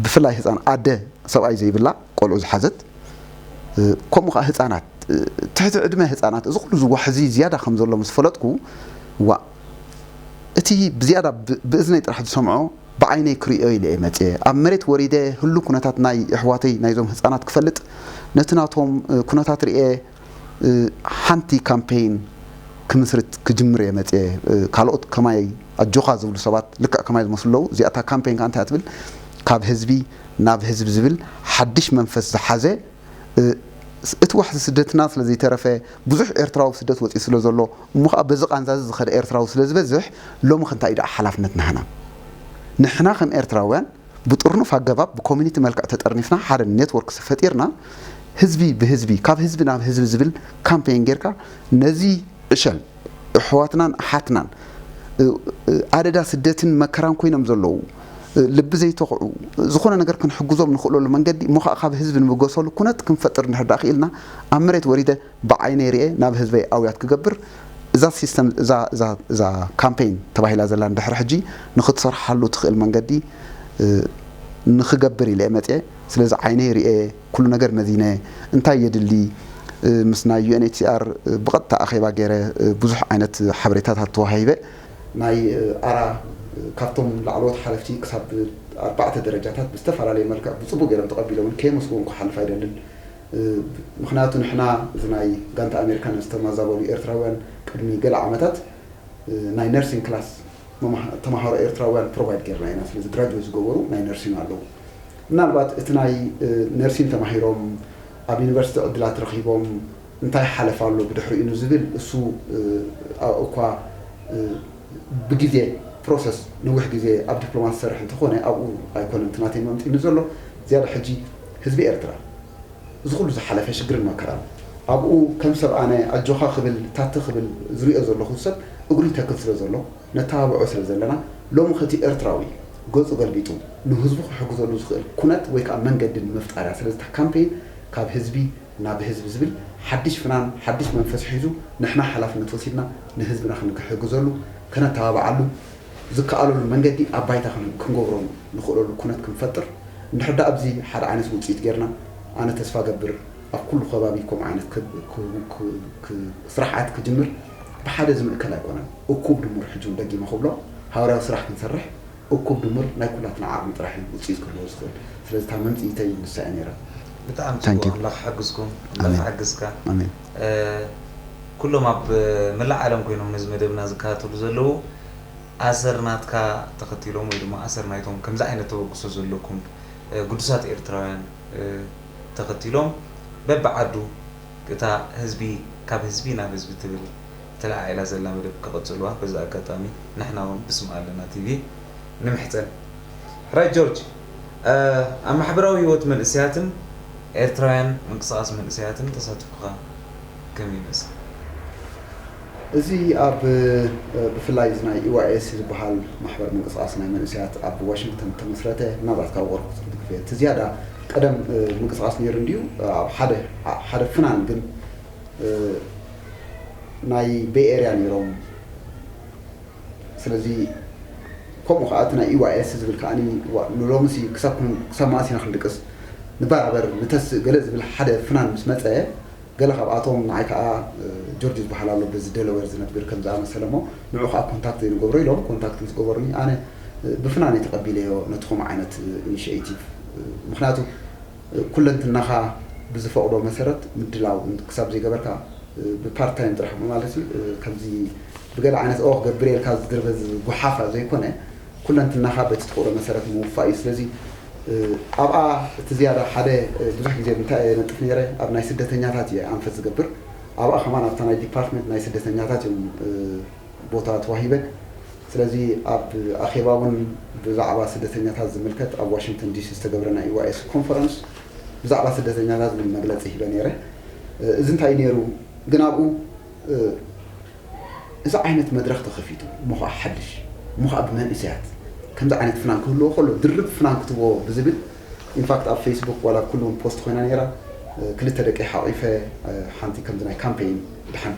ብፍላይ ህፃን ኣደ ሰብኣይ ዘይብላ ቆልዑ ዝሓዘት ከምኡ ከዓ ህፃናት ትሕቲ ዕድመ ህፃናት እዚ ኩሉ ዝዋሕዚ ዝያዳ ከም ዘሎ ምስ ፈለጥኩ ዋ እቲ ብዝያዳ ብእዝነይ ጥራሕ ዝሰምዖ ብዓይነይ ክርእዮ ኢለ እየ መፅየ ኣብ መሬት ወሪደ ህሉ ኩነታት ናይ ኣሕዋተይ ናይዞም ህፃናት ክፈልጥ ነቲ ናቶም ኩነታት ርእየ ሓንቲ ካምፔይን ክምስርት ክጅምር እየ መፅየ ካልኦት ከማይ ኣጆኻ ዝብሉ ሰባት ልክዕ ከማይ ዝመስሉ ኣለዉ እዚኣታ ካምፔይን ከዓ እንታይ ትብል ካብ ህዝቢ ናብ ህዝቢ ዝብል ሓድሽ መንፈስ ዝሓዘ እቲ ዋሕዚ ስደትና ስለ ዘይተረፈ ብዙሕ ኤርትራዊ ስደት ወፂኡ ስለ ዘሎ እሞ ከዓ በዚ ቃንዛዚ ዝኸደ ኤርትራዊ ስለ ዝበዝሕ ሎሚ ክንታይ እዩ ደኣ ሓላፍነት ናህና ንሕና ከም ኤርትራውያን ብጥርኑፍ ኣገባብ ብኮሚኒቲ መልክዕ ተጠርኒፍና ሓደ ኔትወርክ ፈጢርና ህዝቢ ብህዝቢ ካብ ህዝቢ ናብ ህዝቢ ዝብል ካምፔን ጌርካ ነዚ ዕሸል ኣሕዋትናን ኣሓትናን ኣደዳ ስደትን መከራን ኮይኖም ዘለዉ ልቢ ዘይተኽዑ ዝኾነ ነገር ክንሕግዞም ንኽእለሉ መንገዲ እሞ ከዓ ካብ ህዝቢ ንብገሰሉ ኩነት ክንፈጥር እንድሕር ደኣ ክኢልና ኣብ መሬት ወሪደ ብዓይነይ ርኤ ናብ ህዝበይ ኣውያት ክገብር እዛ ሲስተም እዛ እዛ እዛ ካምፔይን ተባሂላ ዘላ እንድሕር ሕጂ ንክትሰርሓሉ ትኽእል መንገዲ ንክገብር ኢለ መፅየ ስለዚ ዓይነይ ርኤ ኩሉ ነገር መዚነ እንታይ የድሊ ምስ ናይ UNHCR ብቐጥታ ኣኼባ ገይረ ብዙሕ ዓይነት ሓበሬታታት ተዋሂበ ናይ ኣራ ካብቶም ላዕለዎት ሓለፍቲ ክሳብ ኣርባዕተ ደረጃታት ብዝተፈላለየ መልክዕ ብፅቡቅ ገይሮም ተቐቢሎምን ከየመስግን ክሓልፍ ኣይደልን ምኽንያቱ ንሕና እዚ ናይ ጋንታ ኣሜሪካ ንዝተመዛበሉ ኤርትራውያን ቅድሚ ገለ ዓመታት ናይ ነርሲንግ ክላስ ተምሃሮ ኤርትራውያን ፕሮቫይድ ጌርና ኢና ስለዚ ግራጅዌት ዝገበሩ ናይ ነርሲንግ ኣለዉ ምናልባት እቲ ናይ ነርሲንግ ተማሂሮም ኣብ ዩኒቨርሲቲ ዕድላት ረኺቦም እንታይ ሓለፋ ኣሎ ብድሕሪኡ ንዝብል እሱ እኳ ብግዜ ፕሮሰስ ነዊሕ ግዜ ኣብ ዲፕሎማ ዝሰርሕ እንተኾነ ኣብኡ ኣይኮነን እቲ ናተይ መምፂኒ ዘሎ ዝያዳ ሕጂ ህዝቢ ኤርትራ እዚ ኩሉ ዝሓለፈ ሽግርን መከራን ኣብኡ ከም ሰብ ኣነ ኣጆኻ ክብል ታተ ክብል ዝሪኦ ዘለኹ ሰብ እግሩ ይተክል ስለ ዘሎ ነተባብዖ ስለ ዘለና ሎሚ ከቲ ኤርትራዊ ገፁ ገልቢጡ ንህዝቡ ክሕግዘሉ ዝኽእል ኩነት ወይ ከዓ መንገዲ ንምፍጣር እያ ስለዚ እታ ካምፔን ካብ ህዝቢ ናብ ህዝቢ ዝብል ሓድሽ ፍናን ሓድሽ መንፈስ ሒዙ ንሕና ሓላፍነት ወሲድና ንህዝብና ክንክሕግዘሉ ከነተባብዓሉ ዝከኣለሉ መንገዲ ኣብ ባይታ ክንገብሮ ንኽእለሉ ኩነት ክንፈጥር እንድሕር ደኣ ኣብዚ ሓደ ዓይነት ውፅኢት ጌርና ኣነ ተስፋ ገብር ኣብ ኩሉ ከባቢ ከምኡ ዓይነት ስራሓት ክጅምር ብሓደ ዝምእከል ኣይኮነን እኩብ ድሙር ሕጂ እውን ደጊመ ክብሎ ሃዋርያዊ ስራሕ ክንሰርሕ እኩብ ድምር ናይ ኩላትና ዓቕሚ ጥራሕ እዩ ውፅኢት ክህልዎ ዝኽእል። ስለዚ እታ መምፅኢተይ ንሳ እያ ነይራ። ብጣዕሚ Thank you. ፅቡቅ ኣምላኽ ሓግዝኩም ኣምላኽ ኣሜን። ሓግዝካ ኣሜን። እ፣ ኩሎም ኣብ መላእ ዓለም ኮይኖም ነዚ መደብና ዝከታተሉ ዘለዉ ኣሰር ናትካ ተኸቲሎም ወይ ድማ ኣሰር ናይቶም ከምዚ ዓይነት ተበግሶ ዘለኩም ግዱሳት ኤርትራውያን ተኸቲሎም በብዓዱ እታ ህዝቢ ካብ ህዝቢ ናብ ህዝቢ ትብል ተለዓዒላ ዘላ መደብ ክቕጽልዋ በዚ ኣጋጣሚ ንሕና እውን ብስም ኣለና ቲቪ ንምሕጸን። ሕራይ ጆርጅ፣ ኣብ ማሕበራዊ ህይወት መንእሰያትን ኤርትራውያን ምንቅስቓስ መንእሰያትን ተሳትፎኻ ከመይ ይመስል? እዚ ኣብ ብፍላይ እዚ ናይ ኢዋኤስ ዝበሃል ማሕበር ምንቅስቓስ ናይ መንእሰያት ኣብ ዋሽንግተን ተመስረተ ምናልባት ካብ ወርኩ ክትግፍ እቲ ዝያዳ ቀደም ምንቅስቓስ ነይሩ እንዲዩ ኣብ ሓደ ሓደ ፍናን ግን ናይ ቤይ ኤርያ ነይሮም ስለዚ ከምኡ ከዓ እቲ ናይ ኢዋኤስ ዝብል ከዓ ንሎምሲ ክሳብ መዓስ ኢና ክንድቅስ ንበራበር ንተስእ ገለ ዝብል ሓደ ፍናን ምስ መፀ ገለ ካብኣቶም ንዓይ ከዓ ጆርጅ ዝበሃል ኣሎ በዚ ደለወር ዝነብር ከም ዝኣመሰለ እሞ ንዑ ከዓ ኮንታክት ዘይንገብሮ ኢሎም ኮንታክት ምስ ገበሩኒ ኣነ ብፍናን እየ ተቐቢለዮ ነቲ ከምኡ ዓይነት ኢኒሽቲቭ ምክንያቱ ኩለንትናኻ ብዝፈቕዶ መሰረት ምድላው ክሳብ ዘይገበርካ ብፓርት ታይም ጥራሕ ማለት እዩ ከምዚ ብገለ ዓይነት ኦ ክገብር የልካ ዝድርበ ዝጉሓፋ ዘይኮነ ኩለንትናኻ በቲ ትኽእሎ መሰረት ምውፋእ እዩ ስለዚ ኣብኣ እቲ ዝያዳ ሓደ ብዙሕ ግዜ እንታይ እየ ነጥፍ ነይረ ኣብ ናይ ስደተኛታት እየ ኣንፈት ዝገብር ኣብኣ ከማን ኣብታ ናይ ዲፓርትመንት ናይ ስደተኛታት እዮም ቦታ ተዋሂበ ስለዚ ኣብ ኣኼባ እውን ብዛዕባ ስደተኛታት ዝምልከት ኣብ ዋሽንግተን ዲሲ ዝተገብረ ናይ ኢዋኤስ ኮንፈረንስ ብዛዕባ ስደተኛታት ዝብል መግለፂ ሂበ ነይረ እዚ እንታይ ነይሩ ግን ኣብኡ እዚ ዓይነት መድረክ ተኸፊቱ እሞ ከዓ ሓድሽ እሞ ከዓ ብመንእሰያት ከምዚ ዓይነት ፍናን ክህልዎ ከሎ ድርብ ፍናን ክትቦ ብዝብል ኢንፋክት ኣብ ፌስቡክ ዋላ ኩሉ እውን ፖስት ኮይና ነይራ ክልተ ደቂ ሓቂፈ ሓንቲ ከምዚ ናይ ካምፔይን ድሓን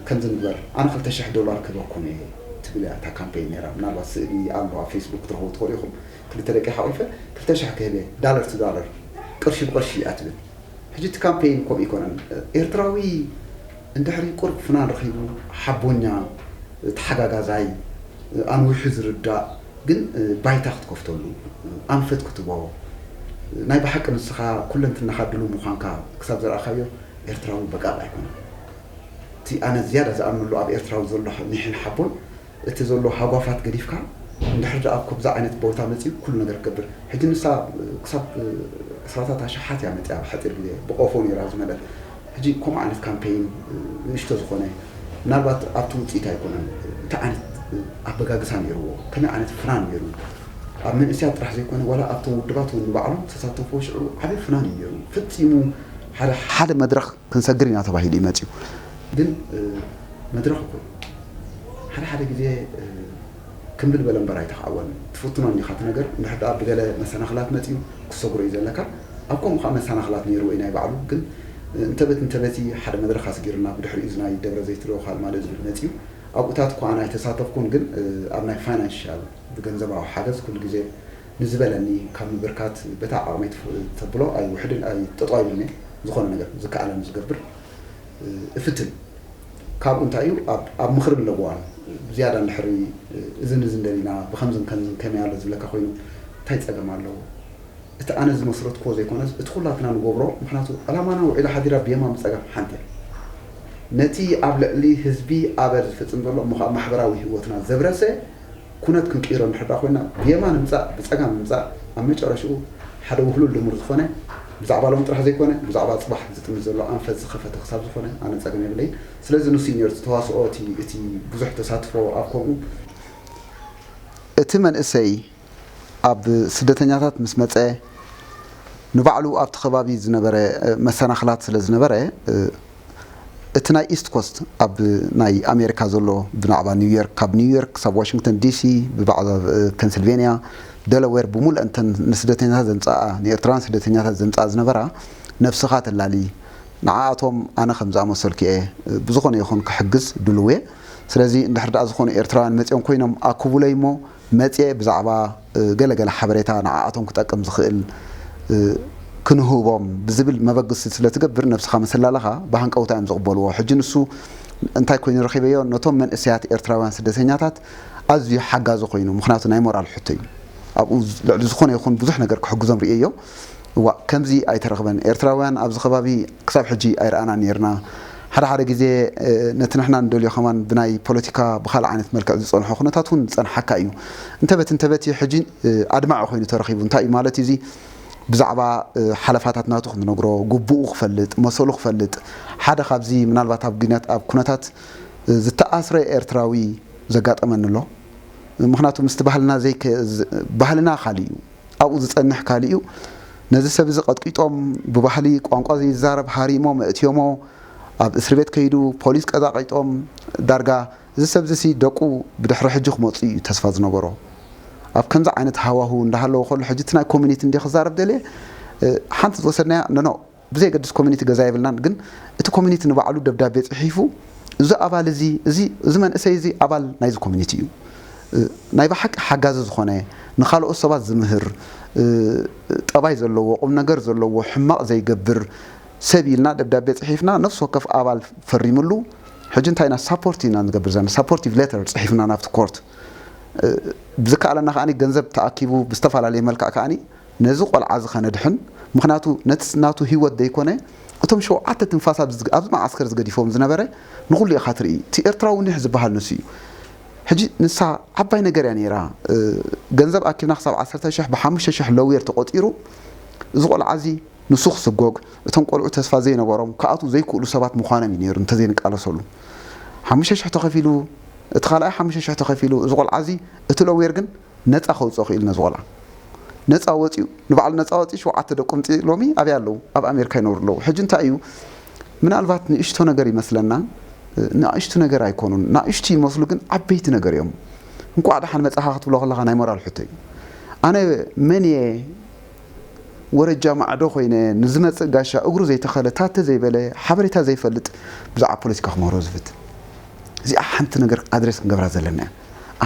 ከምዚ ንግበር ኣነ ክልተ ሽሕ ዶላር ክህበኩም እየ ትብል እያ እታ ካምፔይን ነይራ ምናልባት ስእሊ ኣሎ ኣብ ፌስቡክ ክትረኽቡ ትኽእሉ ኢኹም ክልተ ደቂ ሓቂፈ ክልተ ሽሕ ክህበ ዳለር ቱ ዳለር ቅርሺ ብቅርሺ እያ ትብል ሕጂ እቲ ካምፔይን ከምኡ ይኮነን ኤርትራዊ እንድሕሪ ቁርብ ፍናን ረኺቡ ሓቦኛ ተሓጋጋዛይ ኣንዊሑ ዝርዳእ ግን ባይታ ክትከፍተሉ ኣንፈት ክትቦ ናይ ብሓቂ ንስኻ ኩለንትናኻ ድሉ ምዃንካ ክሳብ ዘርኣኻዮ ኤርትራዊ በቃቕ ኣይኮነን እቲ ኣነ ዝያዳ ዝኣምነሉ ኣብ ኤርትራዊ ዘሎ ኒሕን ሓቦን እቲ ዘሎ ሃጓፋት ገዲፍካ እንድሕር ደኣ ኣብ ከምዚ ዓይነት ቦታ መፂኡ ኩሉ ነገር ክገብር ሕጂ ንሳ ክሳብ ዕስራታት ኣሽሓት እያ መፅያ ብሓፂር ግዜ ብቆፎ ነይራ ዝመለት ሕጂ ከምኡ ዓይነት ካምፔይን ንእሽቶ ዝኾነ ምናልባት ኣብቲ ውፅኢት ኣይኮነን እንታይ ዓይነት ኣበጋግሳ ነይርዎ ከመይ ዓይነት ፍናን ነይሩ ኣብ መንእስያት ጥራሕ ዘይኮነ ዋላ ኣብቶም ውድባት እውን ንባዕሎም ዝተሳተፍዎ ሽዑ ዓብዪ ፍናን እዩ ነይሩ ፈፂሙ ሓደ ሓደ መድረኽ ክንሰግር ኢና ተባሂሉ እዩ መፂኡ ግን መድረኽ እኮ ሓደ ሓደ ግዜ ክምብል በለ እምበር ኣይተኻዕወን ትፍትኖ እንዲኻ እቲ ነገር እንድሕር ደኣ ብገለ መሰናኽላት መፂኡ ክትሰግሮ እዩ ዘለካ ኣብ ከምኡ ከዓ መሰናኽላት ነይርዎ እዩ ናይ ባዕሉ ግን እንተበት እንተበቲ ሓደ መድረኽ ኣስጊርና ብድሕሪኡ እዚ ናይ ደብረ ዘይት ዶ ካልማለ ዝብል መፂኡ ኣብኡታት እኳ ኣነ ኣይተሳተፍኩን ግን ኣብ ናይ ፋይናንሻል ብገንዘባዊ ሓገዝ ኩሉ ግዜ ንዝበለኒ ካብ ምብርካት በታ ዓቕመይ ተብሎ ኣይውሕድን ኣይጠጠው ኣይብልን እየ ዝኾነ ነገር ዝከኣለኒ ዝገብር እፍትን ካብኡ እንታይ እዩ ኣብ ምኽሪ ኣለዎ ዝያዳ እንድሕሪ እዝን እዝን ደሊና ብከምዝን ከምዝን ከመይ ኣሎ ዝብለካ ኮይኑ እንታይ ፀገም ኣለዎ እቲ ኣነ ዝመስረትክዎ ዘይኮነስ እቲ ኩላትና ንገብሮ ምክንያቱ ዕላማና ውዒላ ሓዲራ ብየማን ብፀጋም ሓንቲ እያ ነቲ ኣብ ልዕሊ ህዝቢ ኣበር ዝፍፅም ዘሎ እሞ ከዓ ማሕበራዊ ህይወትና ዘብረሰ ኩነት ክንቅይሮ እንድሕር ኮይና ብየማን ምፃእ ብፀጋም ምፃእ ኣብ መጨረሽኡ ሓደ ውህሉል ድሙር ዝኾነ ብዛዕባ ሎም ጥራሕ ዘይኮነ ብዛዕባ ፅባሕ ዝጥምት ዘሎ ኣንፈት ዝኸፈተ ክሳብ ዝኾነ ኣነ ፀገም የብለይን ስለዚ ንሱ እዩ ነርቱ ተዋስኦ እቲ ብዙሕ ተሳትፎ ኣብ ከምኡ እቲ መንእሰይ ኣብ ስደተኛታት ምስ መፀ ንባዕሉ ኣብቲ ከባቢ ዝነበረ መሰናኽላት ስለ ዝነበረ እቲ ናይ ኢስት ኮስት ኣብ ናይ ኣሜሪካ ዘሎ ብናዕባ ኒውዮርክ ካብ ኒውዮርክ ክሳብ ዋሽንግተን ዲሲ ብባዕዛ ፔንስልቬንያ ደለዌር ብሙሉእ እንተን ንስደተኛታት ዘምፀኣ ንኤርትራውያን ስደተኛታት ዘምፀኣ ዝነበራ ነብስኻ ተላሊ ንዓኣቶም ኣነ ከም ዝኣመሰልኩ እየ ብዝኾነ ይኹን ክሕግዝ ድልው እየ ስለዚ እንድሕር ደኣ ዝኾኑ ኤርትራውያን መፅኦም ኮይኖም ኣክቡለይ እሞ መፅየ ብዛዕባ ገለገለ ሓበሬታ ንዓኣቶም ክጠቅም ዝኽእል ክንህቦም ብዝብል መበግሲ ስለ ትገብር ነብስኻ መሰላለኻ ብሃንቀውታ እዮም ዝቕበልዎ። ሕጂ ንሱ እንታይ ኮይኑ ረኺበዮ ነቶም መንእሰያት ኤርትራውያን ስደተኛታት ኣዝዩ ሓጋዚ ኮይኑ ምኽንያቱ ናይ ሞራል ሕቶ እዩ። ኣብኡ ልዕሊ ዝኾነ ይኹን ብዙሕ ነገር ክሕግዞም ርእየዮ። እዋ ከምዚ ኣይተረኽበን። ኤርትራውያን ኣብዚ ከባቢ ክሳብ ሕጂ ኣይረኣናን ኔርና። ሓደ ሓደ ግዜ ነቲ ንሕና ንደልዮ ከማን ብናይ ፖለቲካ ብኻልእ ዓይነት መልክዕ ዝጸንሖ ኩነታት እውን ዝጸንሓካ እዩ። እንተበት እንተበት እዩ ሕጂ ኣድማዒ ኮይኑ ተረኺቡ። እንታይ እዩ ማለት እዩ እዚ? ብዛዕባ ሓለፋታት ናቱ ክንነግሮ፣ ግቡኡ ክፈልጥ፣ መሰሉ ክፈልጥ፣ ሓደ ካብዚ ምናልባት ኣብ ግንያት ኣብ ኩነታት ዝተኣስረ ኤርትራዊ ዘጋጠመኒ ኣሎ። ምኽንያቱ ምስቲ ባህልና ዘይከ ባህልና ካልእ እዩ፣ ኣብኡ ዝጸንሕ ካልእ እዩ። ነዚ ሰብ እዚ ቀጥቂጦም፣ ብባህሊ ቋንቋ ዘይዛረብ ሃሪሞ መእትዮሞ፣ ኣብ እስሪ ቤት ከይዱ ፖሊስ ቀጣቂጦም፣ ዳርጋ እዚ ሰብ እዚ ሲ ደቁ ብድሕሪ ሕጂ ክመጹ እዩ ተስፋ ዝነበሮ። ኣብ ከምዚ ዓይነት ሃዋሁ እንዳሃለወ ከሎ ሕጂ እቲ ናይ ኮሚኒቲ እንዲ ክዛረብ ደልየ ሓንቲ ዝወሰድናያ ነኖ ብዘየገድስ ኮሚኒቲ ገዛ የብልናን፣ ግን እቲ ኮሚኒቲ ንባዕሉ ደብዳቤ ጽሒፉ እዚ ኣባል እዚ እዚ እዚ መንእሰይ እዚ ኣባል ናይዚ ኮሚኒቲ እዩ፣ ናይ ብሓቂ ሓጋዚ ዝኾነ፣ ንኻልኦት ሰባት ዝምህር፣ ጠባይ ዘለዎ፣ ቁም ነገር ዘለዎ፣ ሕማቕ ዘይገብር ሰብ ኢልና ደብዳቤ ጽሒፍና ነፍሲ ወከፍ ኣባል ፈሪምሉ። ሕጂ እንታይ ኢና ሳፖርት ኢና ንገብር ዘለና፣ ሳፖርቲቭ ሌተር ጽሒፍና ናብቲ ኮርት። ብዝከኣለና ከኣ ገንዘብ ተኣኪቡ ብዝተፈላለየ መልክዕ ከኣ ነዚ ቆልዓ እዚ ከነድሕን፣ ምኽንያቱ ነቲ ናቱ ህይወት ዘይኮነ እቶም ሸውዓተ ትንፋስ ኣብዚ ኣብዚ መዓስከር ዝገዲፎም ዝነበረ ንኹሉ ኢኻ ትርኢ። እቲ ኤርትራዊ ኒሕ ዝበሃል ንሱ እዩ። ሕጂ ንሳ ዓባይ ነገር እያ ነይራ። ገንዘብ ኣኪብና ክሳብ ዓሰርተ ሽሕ ብሓሙሽተ ሽሕ ለውየር ተቖጺሩ እዚ ቆልዓ እዚ ንሱ ክስጎግ፣ እቶም ቆልዑ ተስፋ ዘይነበሮም ክኣትዉ ዘይክእሉ ሰባት ምዃኖም እዩ ነይሩ እንተዘይንቃለሰሉ። ሓሙሽተ ሽሕ ተኸፊሉ፣ እቲ ካልኣይ ሓሙሽተ ሽሕ ተኸፊሉ፣ እዚ ቆልዓ እዚ እቲ ለውየር ግን ነጻ ከውጽኦ ክኢሉ ነዚ ቆልዓ። ነጻ ወጺኡ፣ ንባዕሉ ነጻ ወጺኡ ሸውዓተ ደቁ ኣምጺኡ ሎሚ ኣበይ ኣለዉ? ኣብ ኣሜሪካ ይነብሩ ኣለዉ። ሕጂ እንታይ እዩ? ምናልባት ንእሽቶ ነገር ይመስለና፣ ንእሽቱ ነገር ኣይኮኑን። ንእሽቱ ይመስሉ ግን ዓበይቲ ነገር እዮም። እንኳዕ ደሓን መጻኻ ክትብሎ ከለኻ ናይ ሞራል ሕቶ እዩ። ኣነ መን እየ? ወረጃ ማዕዶ ኮይነ ንዝመጽእ ጋሻ እግሩ ዘይተኸለ ታተ ዘይበለ ሓበሬታ ዘይፈልጥ ብዛዕባ ፖለቲካ ክምህሮ ዝፍትን። እዚኣ ሓንቲ ነገር ኣድሬስ ክንገብራ ዘለና እያ።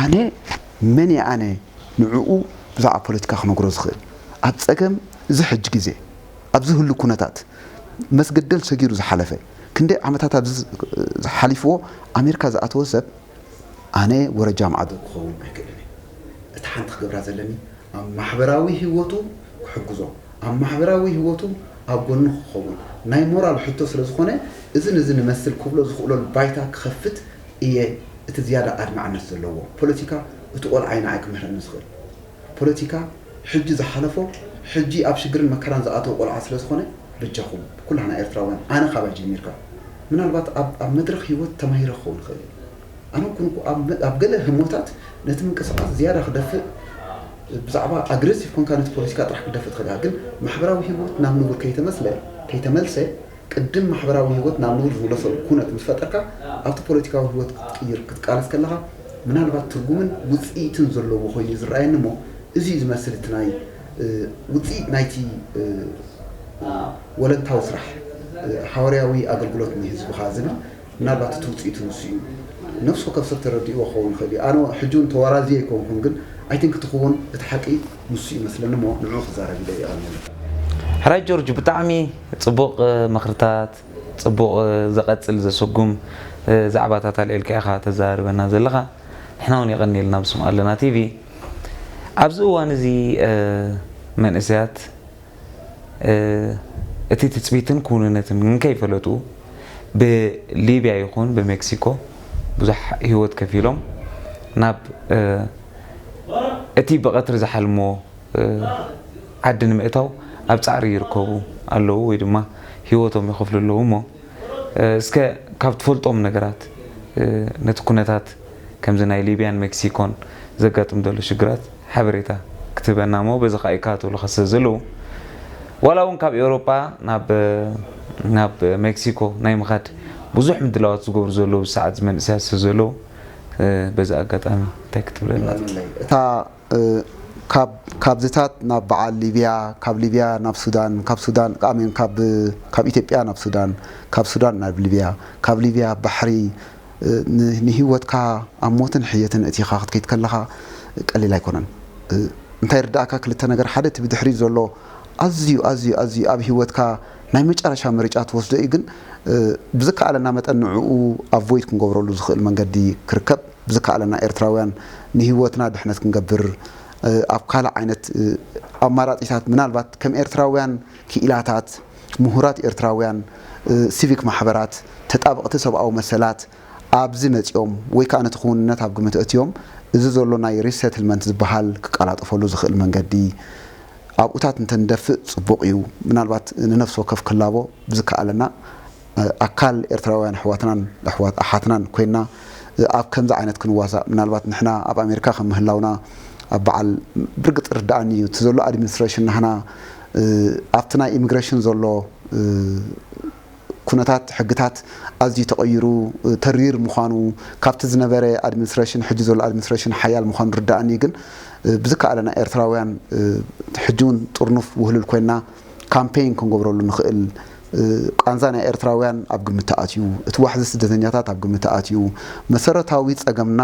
ኣነ መን እየ ኣነ ንዕኡ ብዛዕባ ፖለቲካ ክነግሮ ዝኽእል? ኣብ ጸገም እዚ ሕጂ ግዜ ኣብዚ ህሉ ኩነታት መስገደል ሰጊሩ ዝሓለፈ ክንደይ ዓመታት ኣብዚ ዝሓሊፍዎ ኣሜሪካ ዝኣተወ ሰብ ኣነ ወረጃ ማዕዶ ክኸውን ኣይክእልን እየ። እቲ ሓንቲ ክገብራ ዘለኒ ኣብ ማሕበራዊ ህይወቱ ክሕግዞ፣ ኣብ ማሕበራዊ ህይወቱ ኣብ ጎኑ ክኸውን ናይ ሞራል ሕቶ ስለ ዝኾነ እዝን እዚ ንመስል ክብሎ ዝኽእለሉ ባይታ ክኸፍት እየ። እቲ ዝያዳ ኣድማዕነት ዘለዎ ፖለቲካ እቲ ቆልዓ ኢና ኣይክምህረኒ ዝኽእል። ፖለቲካ ሕጂ ዝሓለፎ ሕጂ ኣብ ሽግርን መከራን ዝኣተወ ቆልዓ ስለ ዝኾነ በጃኹም ኩላህና ኤርትራውያን ኣነ ካባይ ጀሚርካ ምናልባት ኣብ ኣብ መድረኽ ህይወት ተማሂረ ክኸውን ይኽእል እየ። ኣነ ኩንኩ ኣብ ገለ ህሞታት ነቲ ምንቅስቓስ ዝያዳ ክደፍእ ብዛዕባ ኣግረሲቭ ኮንካ ነቲ ፖለቲካ ጥራሕ ክደፍእ ትኽእል ኢኻ። ግን ማሕበራዊ ህይወት ናብ ንቡር ከይተመስለ ከይተመልሰ ቅድም ማሕበራዊ ህይወት ናብ ንቡር ዝምለሰሉ ኩነት ምስ ፈጠርካ ኣብቲ ፖለቲካዊ ህይወት ክትቅይር ክትቃለስ ከለኻ ምናልባት ትርጉምን ውፅኢትን ዘለዎ ኮይኑ እዩ ዝረኣየኒ እሞ እዚ እዩ ዝመስል እቲ ናይ ውፅኢት ናይቲ ወለንታዊ ስራሕ ሓዋርያዊ ኣገልግሎት ንህዝብኻ ዝብል ምናልባት እቲ ውፅኢቱ ንሱ እዩ። ነፍሲ ወከፍ ሰብ ተረዲእዎ ክኸውን ይኽእል እዩ። ኣነ ሕጂ እውን ተወራዚ ኣይኮንኩን፣ ግን ኣይቲንክ ትኽውን እቲ ሓቂ ንሱ ይመስለኒ እሞ ንዕኡ ክዛረብ ኢለ ይቐንየሉ። ሕራይ ጆርጅ፣ ብጣዕሚ ጽቡቕ ምኽርታት፣ ጽቡቕ ዘቐጽል ዘሰጉም ዛዕባታት ኣልዒልካ ኢኻ ተዘራርበና ዘለኻ። ንሕና እውን የቐንየልና ብስም ኣለና ቲቪ። ኣብዚ እዋን እዚ መንእሰያት እቲ ትጽቢትን ክውንነትን እንከይፈለጡ ብሊብያ ይኹን ብሜክሲኮ ብዙሕ ህይወት ከፊሎም ናብ እቲ ብቐትሪ ዝሓልሞ ዓዲ ንምእታው ኣብ ጻዕሪ ይርከቡ ኣለዉ ወይ ድማ ህይወቶም ይኸፍሉ ኣለዉ እሞ እስከ ካብ ትፈልጦም ነገራት ነቲ ኩነታት ከምዚ ናይ ሊብያን ሜክሲኮን ዘጋጥም ዘሎ ሽግራት ሓበሬታ ክትህበና እሞ በዚ ከዓ ይከታተሉኻ ስለ ዘለዉ ዋላ እውን ካብ ኤውሮጳ ናብ ናብ ሜክሲኮ ናይ ምኻድ ብዙሕ ምድላዋት ዝገብሩ ዘለዉ ሰዓት መንእሰያት ስለ ዘለዉ በዚ ኣጋጣሚ እንታይ ክትብለና እታ ካብ ካብዚታት ናብ በዓል ሊብያ ካብ ሊብያ ናብ ሱዳን ካብ ሱዳን ኣሜን ካብ ካብ ኢትዮጵያ ናብ ሱዳን ካብ ሱዳን ናብ ሊብያ ካብ ሊብያ ባሕሪ ንህይወትካ ኣብ ሞትን ሕየትን እቲኻ ክትከይድ ከለኻ ቀሊል ኣይኮነን። እንታይ ርዳእካ ክልተ ነገር ሓደ እቲ ብድሕሪት ዘሎ ኣዝዩ ኣዝዩ ኣዝዩ ኣብ ህይወትካ ናይ መጨረሻ ምርጫ ትወስዶ እዩ ግን ብዝከኣለና መጠን ንዕኡ ኣቮይድ ክንገብረሉ ዝኽእል መንገዲ ክርከብ ብዝከኣለና ኤርትራውያን ንህይወትና ድሕነት ክንገብር ኣብ ካልእ ዓይነት ኣማራጺታት ምናልባት ከም ኤርትራውያን ክኢላታት ምሁራት ኤርትራውያን፣ ሲቪክ ማሕበራት፣ ተጣበቕቲ ሰብኣዊ መሰላት ኣብዚ መጺኦም ወይ ከዓ ነቲ ክውንነት ኣብ ግምት ኣእትዮም እዚ ዘሎ ናይ ሪሰትልመንት ዝበሃል ክቀላጠፈሉ ዝኽእል መንገዲ ኣብኡታት እንተንደፍእ ጽቡቕ እዩ። ምናልባት ንነፍሲ ወከፍ ክላቦ ብዝከኣለና ኣካል ኤርትራውያን ኣሕዋትናን ኣሓትናን ኮይና ኣብ ከምዚ ዓይነት ክንዋሳእ ምናልባት ንሕና ኣብ ኣሜሪካ ከም ምህላውና ኣብ በዓል ብርግጽ ርዳኣኒ እዩ እቲ ዘሎ ኣድሚኒስትሬሽን ናህና ኣብቲ ናይ ኢሚግሬሽን ዘሎ ኩነታት ሕግታት ኣዝዩ ተቐይሩ ተሪር ምዃኑ ካብቲ ዝነበረ ኣድሚኒስትሬሽን ሕጂ ዘሎ ኣድሚኒስትሬሽን ሓያል ምዃኑ ርዳኣኒ ግን ብዝከኣለና ኤርትራውያን ሕጂ እውን ጥርኑፍ ውህሉል ኮይና ካምፔይን ክንገብረሉ ንኽእል ቃንዛ ናይ ኤርትራውያን ኣብ ግምት ተኣትዩ እቲ ዋሕዚ ስደተኛታት ኣብ ግምት ተኣትዩ መሰረታዊ ጸገምና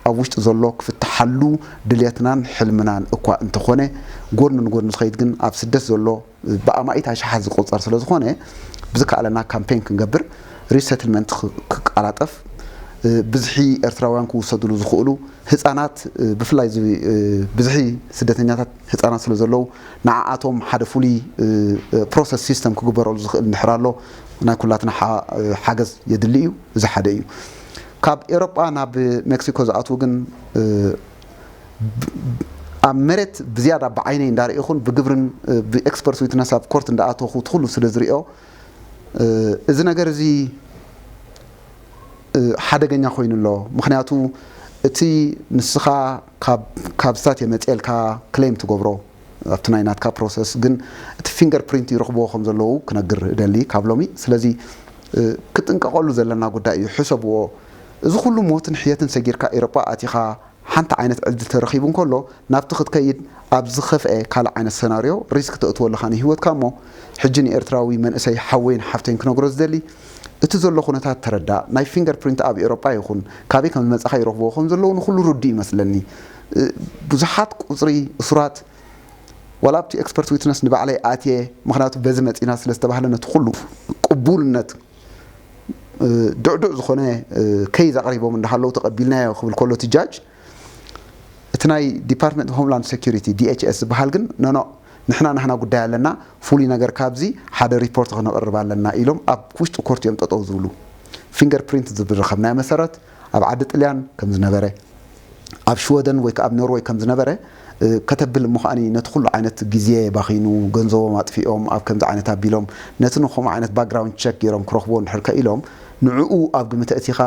ኣብ ውሽጢ ዘሎ ክፍትሓሉ ድልየትናን ሕልምናን እኳ እንተኾነ ጎድኒ ንጎድኒ ዝኸይድ ግን ኣብ ስደት ዘሎ ብኣማኢት ኣሽሓት ዝቆጸር ስለ ዝኾነ ብዝከኣለና ካምፔን ክንገብር ሪሰትልመንት ክቀላጠፍ ብዝሒ ኤርትራውያን ክውሰድሉ ዝኽእሉ ህፃናት ብፍላይ ብዝሒ ስደተኛታት ህፃናት ስለ ዘለዉ ንዓኣቶም ሓደ ፍሉይ ፕሮሰስ ሲስተም ክግበረሉ ዝኽእል እንድሕር ኣሎ ናይ ኩላትና ሓገዝ የድሊ እዩ። እዚ ሓደ እዩ። ካብ ኤሮጳ ናብ ሜክሲኮ ዝኣትዉ ግን ኣብ መሬት ብዝያዳ ብዓይነይ እንዳርኢኹን ብግብርን ብኤክስፐርት ዊትነስ ኣብ ኮርት እንዳኣተኹ ትኩሉ ስለ ዝሪኦ እዚ ነገር እዚ ሓደገኛ ኮይኑ ኣሎ። ምክንያቱ እቲ ንስኻ ካብ ስታት የመፅኤልካ ክሌም ትገብሮ ኣብቲ ናይ ናትካ ፕሮሰስ ግን እቲ ፊንገር ፕሪንት ይረኽብዎ ከም ዘለዉ ክነግር እደሊ ካብ ሎሚ። ስለዚ ክጥንቀቐሉ ዘለና ጉዳይ እዩ። ሕሰብዎ። እዚ ኩሉ ሞትን ሕየትን ሰጊርካ ኤሮጳ ኣቲኻ ሓንቲ ዓይነት ዕድል ተረኺቡ እንከሎ ናብቲ ክትከይድ ኣብ ዝኸፍአ ካልእ ዓይነት ሰናርዮ ሪስክ ተእትዎ ኣለኻ ንህይወትካ እሞ ሕጂ ንኤርትራዊ መንእሰይ ሓወይን ሓፍተይን ክነግሮ ዝደሊ እቲ ዘሎ ኩነታት ተረዳእ። ናይ ፊንገር ፕሪንት ኣብ ኤሮጳ ይኹን ካበይ ከም ዝመጻኻ ይረኽብዎ ከም ዘለዉ ንኹሉ ርዱእ ይመስለኒ። ብዙሓት ቁጽሪ እሱራት ዋላ ኣብቲ ኤክስፐርት ዊትነስ ንባዕለይ ኣትየ ምክንያቱ በዚ መጺና ስለ ዝተባህለ ነቲ ኩሉ ቅቡልነት ድዕዱዕ ዝኾነ ከይዝ ኣቕሪቦም እንዳሃለዉ ተቐቢልናዮ ክብል ከሎ እቲ ጃጅ እቲ ናይ ዲፓርትመንት ኦፍ ሆምላንድ ሴኩሪቲ ዲኤችኤስ ዝበሃል ግን ኖኖ ንሕና ናህና ጉዳይ ኣለና ፍሉይ ነገር ካብዚ ሓደ ሪፖርት ክነቕርብ ኣለና ኢሎም ኣብ ውሽጢ ኮርት እዮም ጠጠው ዝብሉ። ፊንገር ፕሪንት ዝብርኸብናዮ መሰረት ኣብ ዓዲ ጥልያን ከም ዝነበረ ኣብ ሽወደን ወይ ከዓ ኣብ ኖርወይ ከም ዝነበረ ከተብል እሞ ከዓኒ ነቲ ኩሉ ዓይነት ግዜ ባኺኑ ገንዘቦም ኣጥፊኦም ኣብ ከምዚ ዓይነት ኣቢሎም ነቲ ንኸምኡ ዓይነት ባክግራውንድ ቸክ ገይሮም ክረኽቦ እንድሕር ከኢሎም ንዕኡ ኣብ ግምት ኣእቲኻ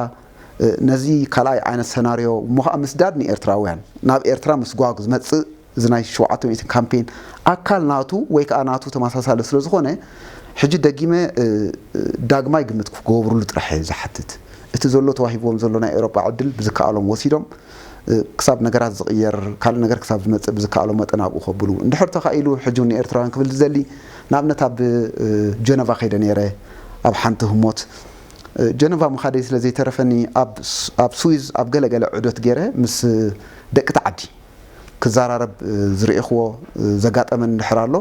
ነዚ ካልኣይ ዓይነት ሰናርዮ እሞ ከዓ ምስዳድ ንኤርትራውያን ናብ ኤርትራ ምስጓግ ዝመፅእ እዚ ናይ ሸውዓተ ሚእቲ ካምፔን ኣካል ናቱ ወይ ከዓ ናቱ ተመሳሳሊ ስለ ዝኾነ ሕጂ ደጊመ ዳግማይ ግምት ክገብሩሉ ጥራሕ እየ ዝሓትት። እቲ ዘሎ ተዋሂብዎም ዘሎ ናይ ኤውሮጳ ዕድል ብዝከኣሎም ወሲዶም ክሳብ ነገራት ዝቕየር ካልእ ነገር ክሳብ ዝመፅእ ብዝከኣሎም መጠን ኣብኡ ከብሉ እንድሕር ተኻኢሉ ሕጂ እውን ንኤርትራውያን ክብል ዝደሊ ንኣብነት ኣብ ጀነቫ ከይደ ነይረ ኣብ ሓንቲ ህሞት ጀነቫ ምኻደይ ስለ ዘይተረፈኒ ኣብ ስዊዝ ኣብ ገለገለ ዕዶት ገይረ ምስ ደቂ ተዓዲ ክዘራረብ ዝርኢኽዎ ዘጋጠመን እንድሕር ኣሎ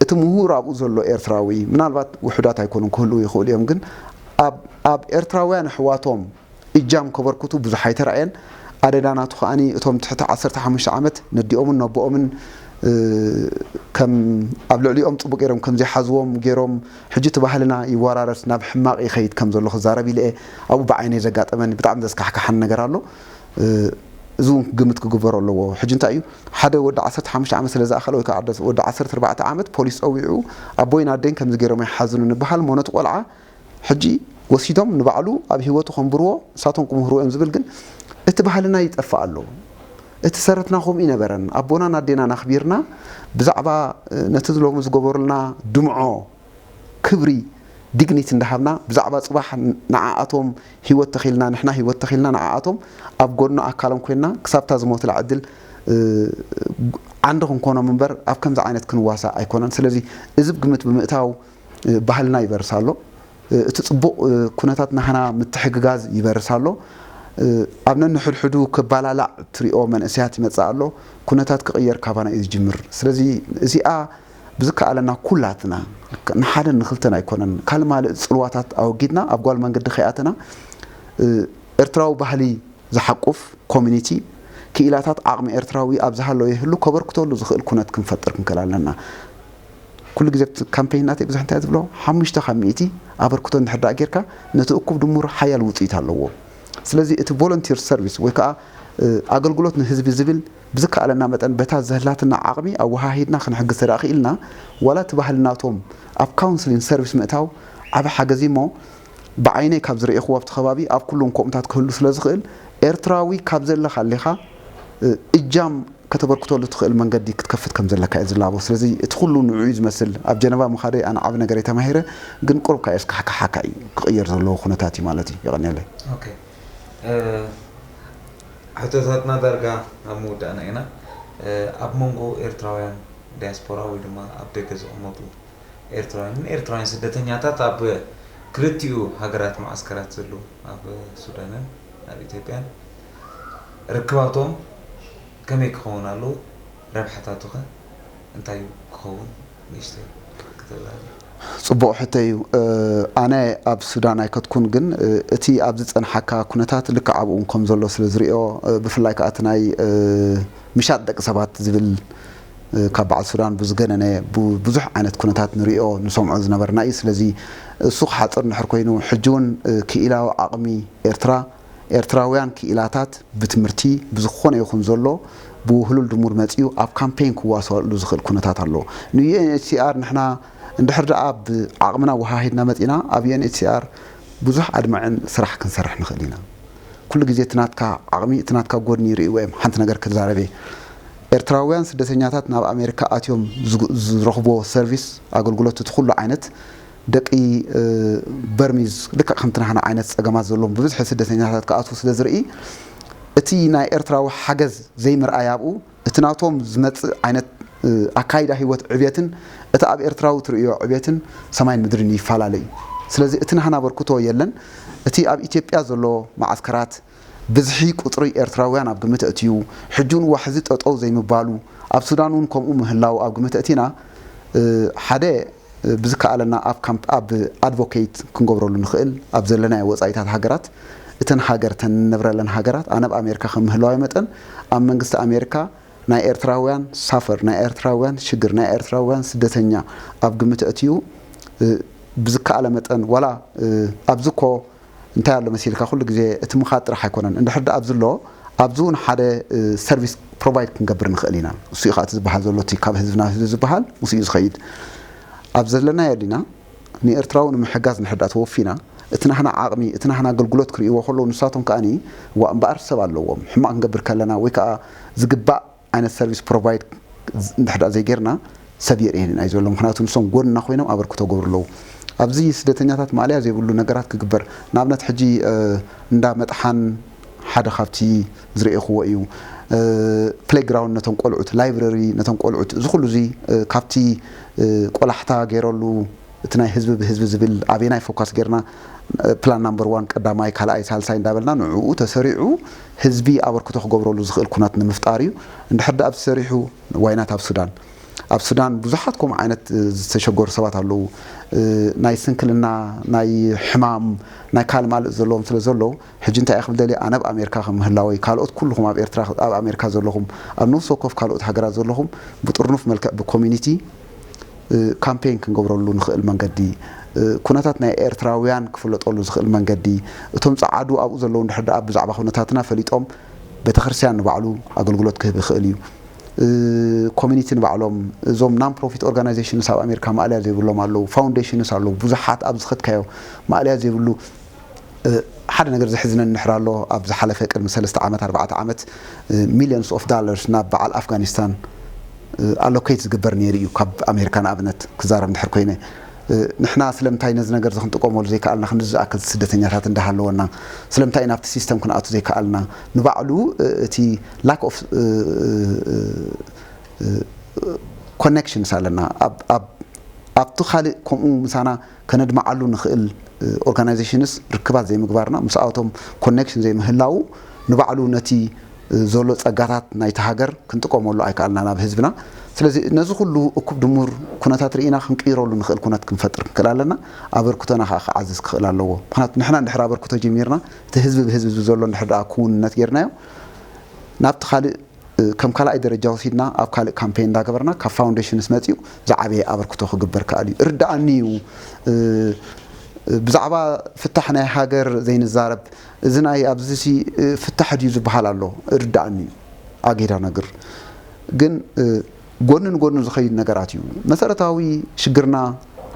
እቲ ምሁር ኣብኡ ዘሎ ኤርትራዊ ምናልባት ውሑዳት ኣይኮኑን ክህልዉ ይኽእሉ እዮም ግን ኣብ ኤርትራውያን ኣሕዋቶም እጃም ከበርክቱ ብዙሕ ኣይተራእየን ኣደዳ ናቱ ከዓኒ እቶም ትሕቲ ዓሰርተ ሓሙሽተ ዓመት ነዲኦምን ነቦኦምን ከም ኣብ ልዕሊኦም ፅቡቅ ገይሮም ከም ዘይሓዝዎም ገይሮም ሕጂ እቲ ባህልና ይወራረስ ናብ ሕማቅ ይኸይድ ከም ዘሎ ክዛረብ ኢለ እየ ኣብኡ ብዓይነይ ዘጋጠመኒ ብጣዕሚ ዘስካሕክሓኒ ነገር ኣሎ እዚ እውን ግምት ክግበሮ ኣለዎ ሕጂ እንታይ እዩ ሓደ ወዲ ዓሰርተ ሓሙሽተ ዓመት ስለ ዝኣኸለ ወይ ከዓ ወዲ ዓሰርተ ኣርባዕተ ዓመት ፖሊስ ፀዊዑ ኣቦይን ኣደይን ከምዚ ገይሮም ኣይሓዙኒ ንበሃል እሞ ነቲ ቆልዓ ሕጂ ወሲዶም ንባዕሉ ኣብ ህይወቱ ከንብርዎ ንሳቶም ክምህርዎ እዮም ዝብል ግን እቲ ባህልና ይጠፍእ ኣሎ እቲ ሰረትና ከምኡ ይነበረን ኣቦናን ኣዴናን ኣኽቢርና ብዛዕባ ነቲ ዝሎሚ ዝገበሩልና ድምዖ ክብሪ ዲግኒቲ እንዳሃብና ብዛዕባ ፅባሕ ንዓኣቶም ህይወት ተኺልና ንሕና ህይወት ተኺልና ንዓኣቶም ኣብ ጎድኑ ኣካሎም ኮይንና ክሳብታ ዝሞትላ ዕድል ዓንዲ ክንኮኖም እምበር ኣብ ከምዚ ዓይነት ክንዋሳእ ኣይኮነን ስለዚ እዚ ግምት ብምእታው ባህልና ይበርስ ኣሎ እቲ ፅቡቕ ኩነታት ናህና ምትሕግጋዝ ይበርስ ኣሎ ኣብ ነንሕድሕዱ ክባላላዕ ትሪኦ መንእሰያት ይመፅእ ኣሎ ኩነታት ክቕየር ካባና እዩ ዝጅምር ስለዚ እዚኣ ብዝከኣለና ኩላትና ንሓደን ንክልተን ኣይኮነን ካልእ ማልእ ፅልዋታት ኣወጊድና ኣብ ጓል መንገዲ ከይኣተና ኤርትራዊ ባህሊ ዝሓቁፍ ኮሚኒቲ ክኢላታት ዓቕሚ ኤርትራዊ ኣብ ዝሃለወ ይህሉ ከበርክተሉ ዝኽእል ኩነት ክንፈጥር ክንክእል ኣለና ኩሉ ግዜ ኣብቲ ካምፔይን ናተይ ብዙሕ እንታይ ዝብሎ ሓሙሽተ ካብ ሚእቲ ኣበርክቶ እንድሕር ደኣ ጌርካ ነቲ እኩብ ድሙር ሓያል ውፅኢት ኣለዎ። ስለዚ እቲ ቮለንቲር ሰርቪስ ወይ ከዓ ኣገልግሎት ንህዝቢ ዝብል ብዝከኣለና መጠን በታ ዘህላትና ዓቕሚ ኣወሃሂድና ክንሕግዝ ተደኣ ክኢልና ዋላ እቲ ባህልናቶም ኣብ ካውንስሊን ሰርቪስ ምእታው ዓቢ ሓገዝ እሞ ብዓይነይ ካብ ዝረኤኹዎ ኣብቲ ከባቢ ኣብ ኩሉን ከምኡታት ክህሉ ስለ ዝኽእል ኤርትራዊ ካብ ዘለኻ ኣሊኻ እጃም ከተበርክተሉ ትኽእል መንገዲ ክትከፍት ከም ዘለካ እየ ዝላቦ። ስለዚ እቲ ኩሉ ንዑ እዩ ዝመስል። ኣብ ጀነቫ ምኻደይ ኣነ ዓቢ ነገር እየ ተማሂረ፣ ግን ቁሩብ ካየ እስካሕካሓካ እዩ ክቕየር ዘለዎ ኩነታት እዩ ማለት እዩ። የቐንየለይ። ሕቶታትና ዳርጋ ኣብ ምውዳእና ኢና። ኣብ መንጎ ኤርትራውያን ዲያስፖራ ወይ ድማ ኣብ ደገ ዝቕመጡ ኤርትራውያን ኤርትራውያን ስደተኛታት ኣብ ክልቲኡ ሃገራት ማዓስከራት ዘለዉ ኣብ ሱዳንን ኣብ ኢትዮጵያን ርክባቶም ከመይ ክኸውን ኣለዎ? ረብሓታቱ ከ እንታይ ክኸውን ንእሽተይ ክትብላ? ጽቡቕ ሕቶ እዩ። ኣነ ኣብ ሱዳን ኣይከድኩን፣ ግን እቲ ኣብ ዝጸንሓካ ኩነታት ልክዕ ኣብኡ እውን ከም ዘሎ ስለ ዝርእዮ፣ ብፍላይ ከኣ እቲ ናይ ምሻጥ ደቂ ሰባት ዝብል ካብ በዓል ሱዳን ብዝገነነ ብዙሕ ዓይነት ኩነታት ንሪኦ ንሰምዖ ዝነበርና እዩ። ስለዚ እሱ ክሓፅር እንድሕር ኮይኑ ሕጂ እውን ክኢላዊ ዓቕሚ ኤርትራ ኤርትራውያን ክኢላታት ብትምህርቲ ብዝኾነ ይኹን ዘሎ ብውህሉል ድሙር መፂኡ ኣብ ካምፔይን ክዋሰሉ ዝኽእል ኩነታት ኣሎ። ን UNHCR ንሕና እንድሕር ደኣ ብዓቕምና ወሃሂድና መፂና ኣብ UNHCR ብዙሕ ኣድማዕን ስራሕ ክንሰርሕ ንኽእል ኢና። ኩሉ ግዜ እቲ ናትካ ዓቕሚ እቲ ናትካ ጎድኒ ይርእይዎ እዮም። ሓንቲ ነገር ክዛረብ እየ። ኤርትራውያን ስደተኛታት ናብ ኣሜሪካ ኣትዮም ዝረኽብዎ ሰርቪስ ኣገልግሎት እቲ ኩሉ ዓይነት ደቂ በርሚዝ ልክዕ ከምቲ ናህና ዓይነት ፀገማት ዘለዎም ብብዝሒ ስደተኛታት ክኣትዉ ስለ ዝርኢ እቲ ናይ ኤርትራዊ ሓገዝ ዘይምርኣይ ኣብኡ እቲ ናቶም ዝመፅእ ዓይነት ኣካይዳ ህይወት ዕብየትን እቲ ኣብ ኤርትራዊ ትርእዮ ዕብየትን ሰማይን ምድርን ይፈላለ እዩ። ስለዚ እቲ ናህና ኣበርክቶ የለን። እቲ ኣብ ኢትዮጵያ ዘሎ ማዓስከራት ብዝሒ ቁፅሪ ኤርትራውያን ኣብ ግምት ኣእትዩ ሕጂ እውን ዋሕዚ ጠጠው ዘይምባሉ ኣብ ሱዳን እውን ከምኡ ምህላው ኣብ ግምት ኣእቲና ሓደ ብዝከኣለና ኣብ ካምፕ ኣብ ኣድቮኬት ክንገብረሉ ንኽእል ኣብ ዘለናዮ ወፃኢታት ሃገራት እተን ሃገር እተን ንነብረለን ሃገራት ኣነ ኣብ ኣሜሪካ ከም ምህላዋይ መጠን ኣብ መንግስቲ ኣሜሪካ ናይ ኤርትራውያን ሳፈር ናይ ኤርትራውያን ሽግር ናይ ኤርትራውያን ስደተኛ ኣብ ግምት ኣእትዩ ብዝከኣለ መጠን ዋላ ኣብዚ ኮ እንታይ ኣሎ መሲልካ ኩሉ ግዜ እቲ ምኻድ ጥራሕ ኣይኮነን እንድሕር ደኣ ኣብዚ ኣሎ ኣብዚ እውን ሓደ ሰርቪስ ፕሮቫይድ ክንገብር ንኽእል ኢና። እሱ እዩ ከዓ እቲ ዝበሃል ዘሎ እቲ ካብ ህዝቢ ናብ ህዝቢ ዝበሃል ምስኡ እዩ ዝኸይድ። ኣብ ዘለናዮ ኣሊና ንኤርትራዊ ንምሕጋዝ እንድሕር ደኣ ተወፊና እቲ ናህና ዓቕሚ እቲ ናህና ኣገልግሎት ክርእይዎ ከለዉ ንሳቶም ከኣኒ ዋ እምበኣር ሰብ ኣለዎም ሕማቕ ክንገብር ከለና ወይ ከዓ ዝግባእ ዓይነት ሰርቪስ ፕሮቫይድ እንድሕር ደኣ ዘይጌርና ሰብ የርእየን እዩ ዘሎ ምክንያቱ ንሶም ጎንና ኮይኖም ኣበርክቶ ገብሩ ኣለዉ ኣብዚ ስደተኛታት ማእለያ ዘይብሉ ነገራት ክግበር ንኣብነት ሕጂ እንዳ መጥሓን ሓደ ካብቲ ዝርእኹዎ እዩ ፕሌግራውንድ ነቶም ቆልዑት ላይብረሪ ነቶም ቆልዑት እዚ ኩሉ እዚ ካብቲ ቆላሕታ ገይረሉ እቲ ናይ ህዝቢ ብህዝቢ ዝብል ኣበየናይ ፎካስ ጌርና ፕላን ናምበር ዋን ቀዳማይ ካልኣይ ሳልሳይ እንዳበልና ንዕኡ ተሰሪዑ ህዝቢ ኣበርክቶ ክገብረሉ ዝኽእል ኩነት ንምፍጣር እዩ። እንድሕር ደኣ ተሰሪሑ ዋይናት ኣብ ሱዳን ኣብ ሱዳን ብዙሓት ከምኡ ዓይነት ዝተሸገሩ ሰባት ኣለዉ። ናይ ስንክልና ናይ ሕማም ናይ ካልእ ማልእ ዘለዎም ስለ ዘለዉ ሕጂ እንታይ እየ ክብል ደልየ ኣነ ኣብ ኣሜሪካ ከም ምህላወይ ካልኦት ኩልኹም ኣብ ኤርትራ ኣብ ኣሜሪካ ዘለኹም ኣብ ነፍሲ ወከፍ ካልኦት ሃገራት ዘለኹም ብጥርኑፍ መልክዕ ብኮሚኒቲ ካምፔን ክንገብረሉ ንኽእል መንገዲ ኩነታት ናይ ኤርትራውያን ክፍለጠሉ ዝኽእል መንገዲ እቶም ጸዓዱ ኣብኡ ዘለዉ እንድሕር ደኣ ብዛዕባ ኩነታትና ፈሊጦም ቤተክርስትያን ንባዕሉ ኣገልግሎት ክህብ ይኽእል እዩ። ኮሚኒቲ ንባዕሎም እዞም ናን ፕሮፊት ኦርጋናይዜሽንስ ኣብ ኣሜሪካ ማእለያ ዘይብሎም ኣለዉ ፋውንዴሽንስ ኣለዉ ብዙሓት ኣብ ዝኸድካዮ ማእለያ ዘይብሉ ሓደ ነገር ዘሕዝነኒ እንድሕር ኣሎ ኣብ ዝሓለፈ ቅድሚ ሰለስተ ዓመት ኣርባዕተ ዓመት ሚሊዮንስ ኦፍ ዳለርስ ናብ በዓል ኣፍጋኒስታን ኣሎኬት ዝግበር ነይሩ እዩ ካብ ኣሜሪካ ንኣብነት ክዛረብ እንድሕር ኮይነ ንሕና ስለምንታይ ነዚ ነገር እዚ ክንጥቀመሉ ዘይከኣልና ክንዲ ዝኣክል ስደተኛታት እንዳሃለወና ስለምንታይ ናብቲ ሲስተም ክንኣቱ ዘይከኣልና ንባዕሉ እቲ lack of connections ኣለና ኣብቲ ካልእ ከምኡ ምሳና ከነድምዓሉ ንኽእል organizations ርክባት ዘይምግባርና ምስኣቶም connection ዘይምህላዉ ንባዕሉ ነቲ ዘሎ ጸጋታት ናይቲ ሃገር ክንጥቀመሉ ኣይከኣልና ናብ ህዝብና ስለዚ ነዚ ኩሉ እኩብ ድሙር ኩነታት ርኢና ክንቅይረሉ ንኽእል ኩነት ክንፈጥር ክንክእል ኣለና ኣበርክቶና ከዓ ክዓዝዝ ክኽእል ኣለዎ ምክንያቱ ንሕና እንድሕር ኣበርክቶ ጀሚርና እቲ ህዝቢ ብህዝቢ ዘሎ እንድሕር ደኣ ክውንነት ጌርናዮ ናብቲ ካልእ ከም ካልኣይ ደረጃ ወሲድና ኣብ ካልእ ካምፔን እንዳገበርና ካብ ፋውንዴሽንስ መፂኡ ዝዓበየ ኣበርክቶ ክግበር ከኣል እዩ። እርዳኣኒ እዩ። ብዛዕባ ፍታሕ ናይ ሃገር ዘይንዛረብ፣ እዚ ናይ ኣብዚ ፍታሕ ድዩ ዝበሃል ኣሎ። እርዳኣኒ እዩ። ኣጌዳ ነግር ግን ጎኒ ንጎኒ ዝኸይድ ነገራት እዩ። መሰረታዊ ሽግርና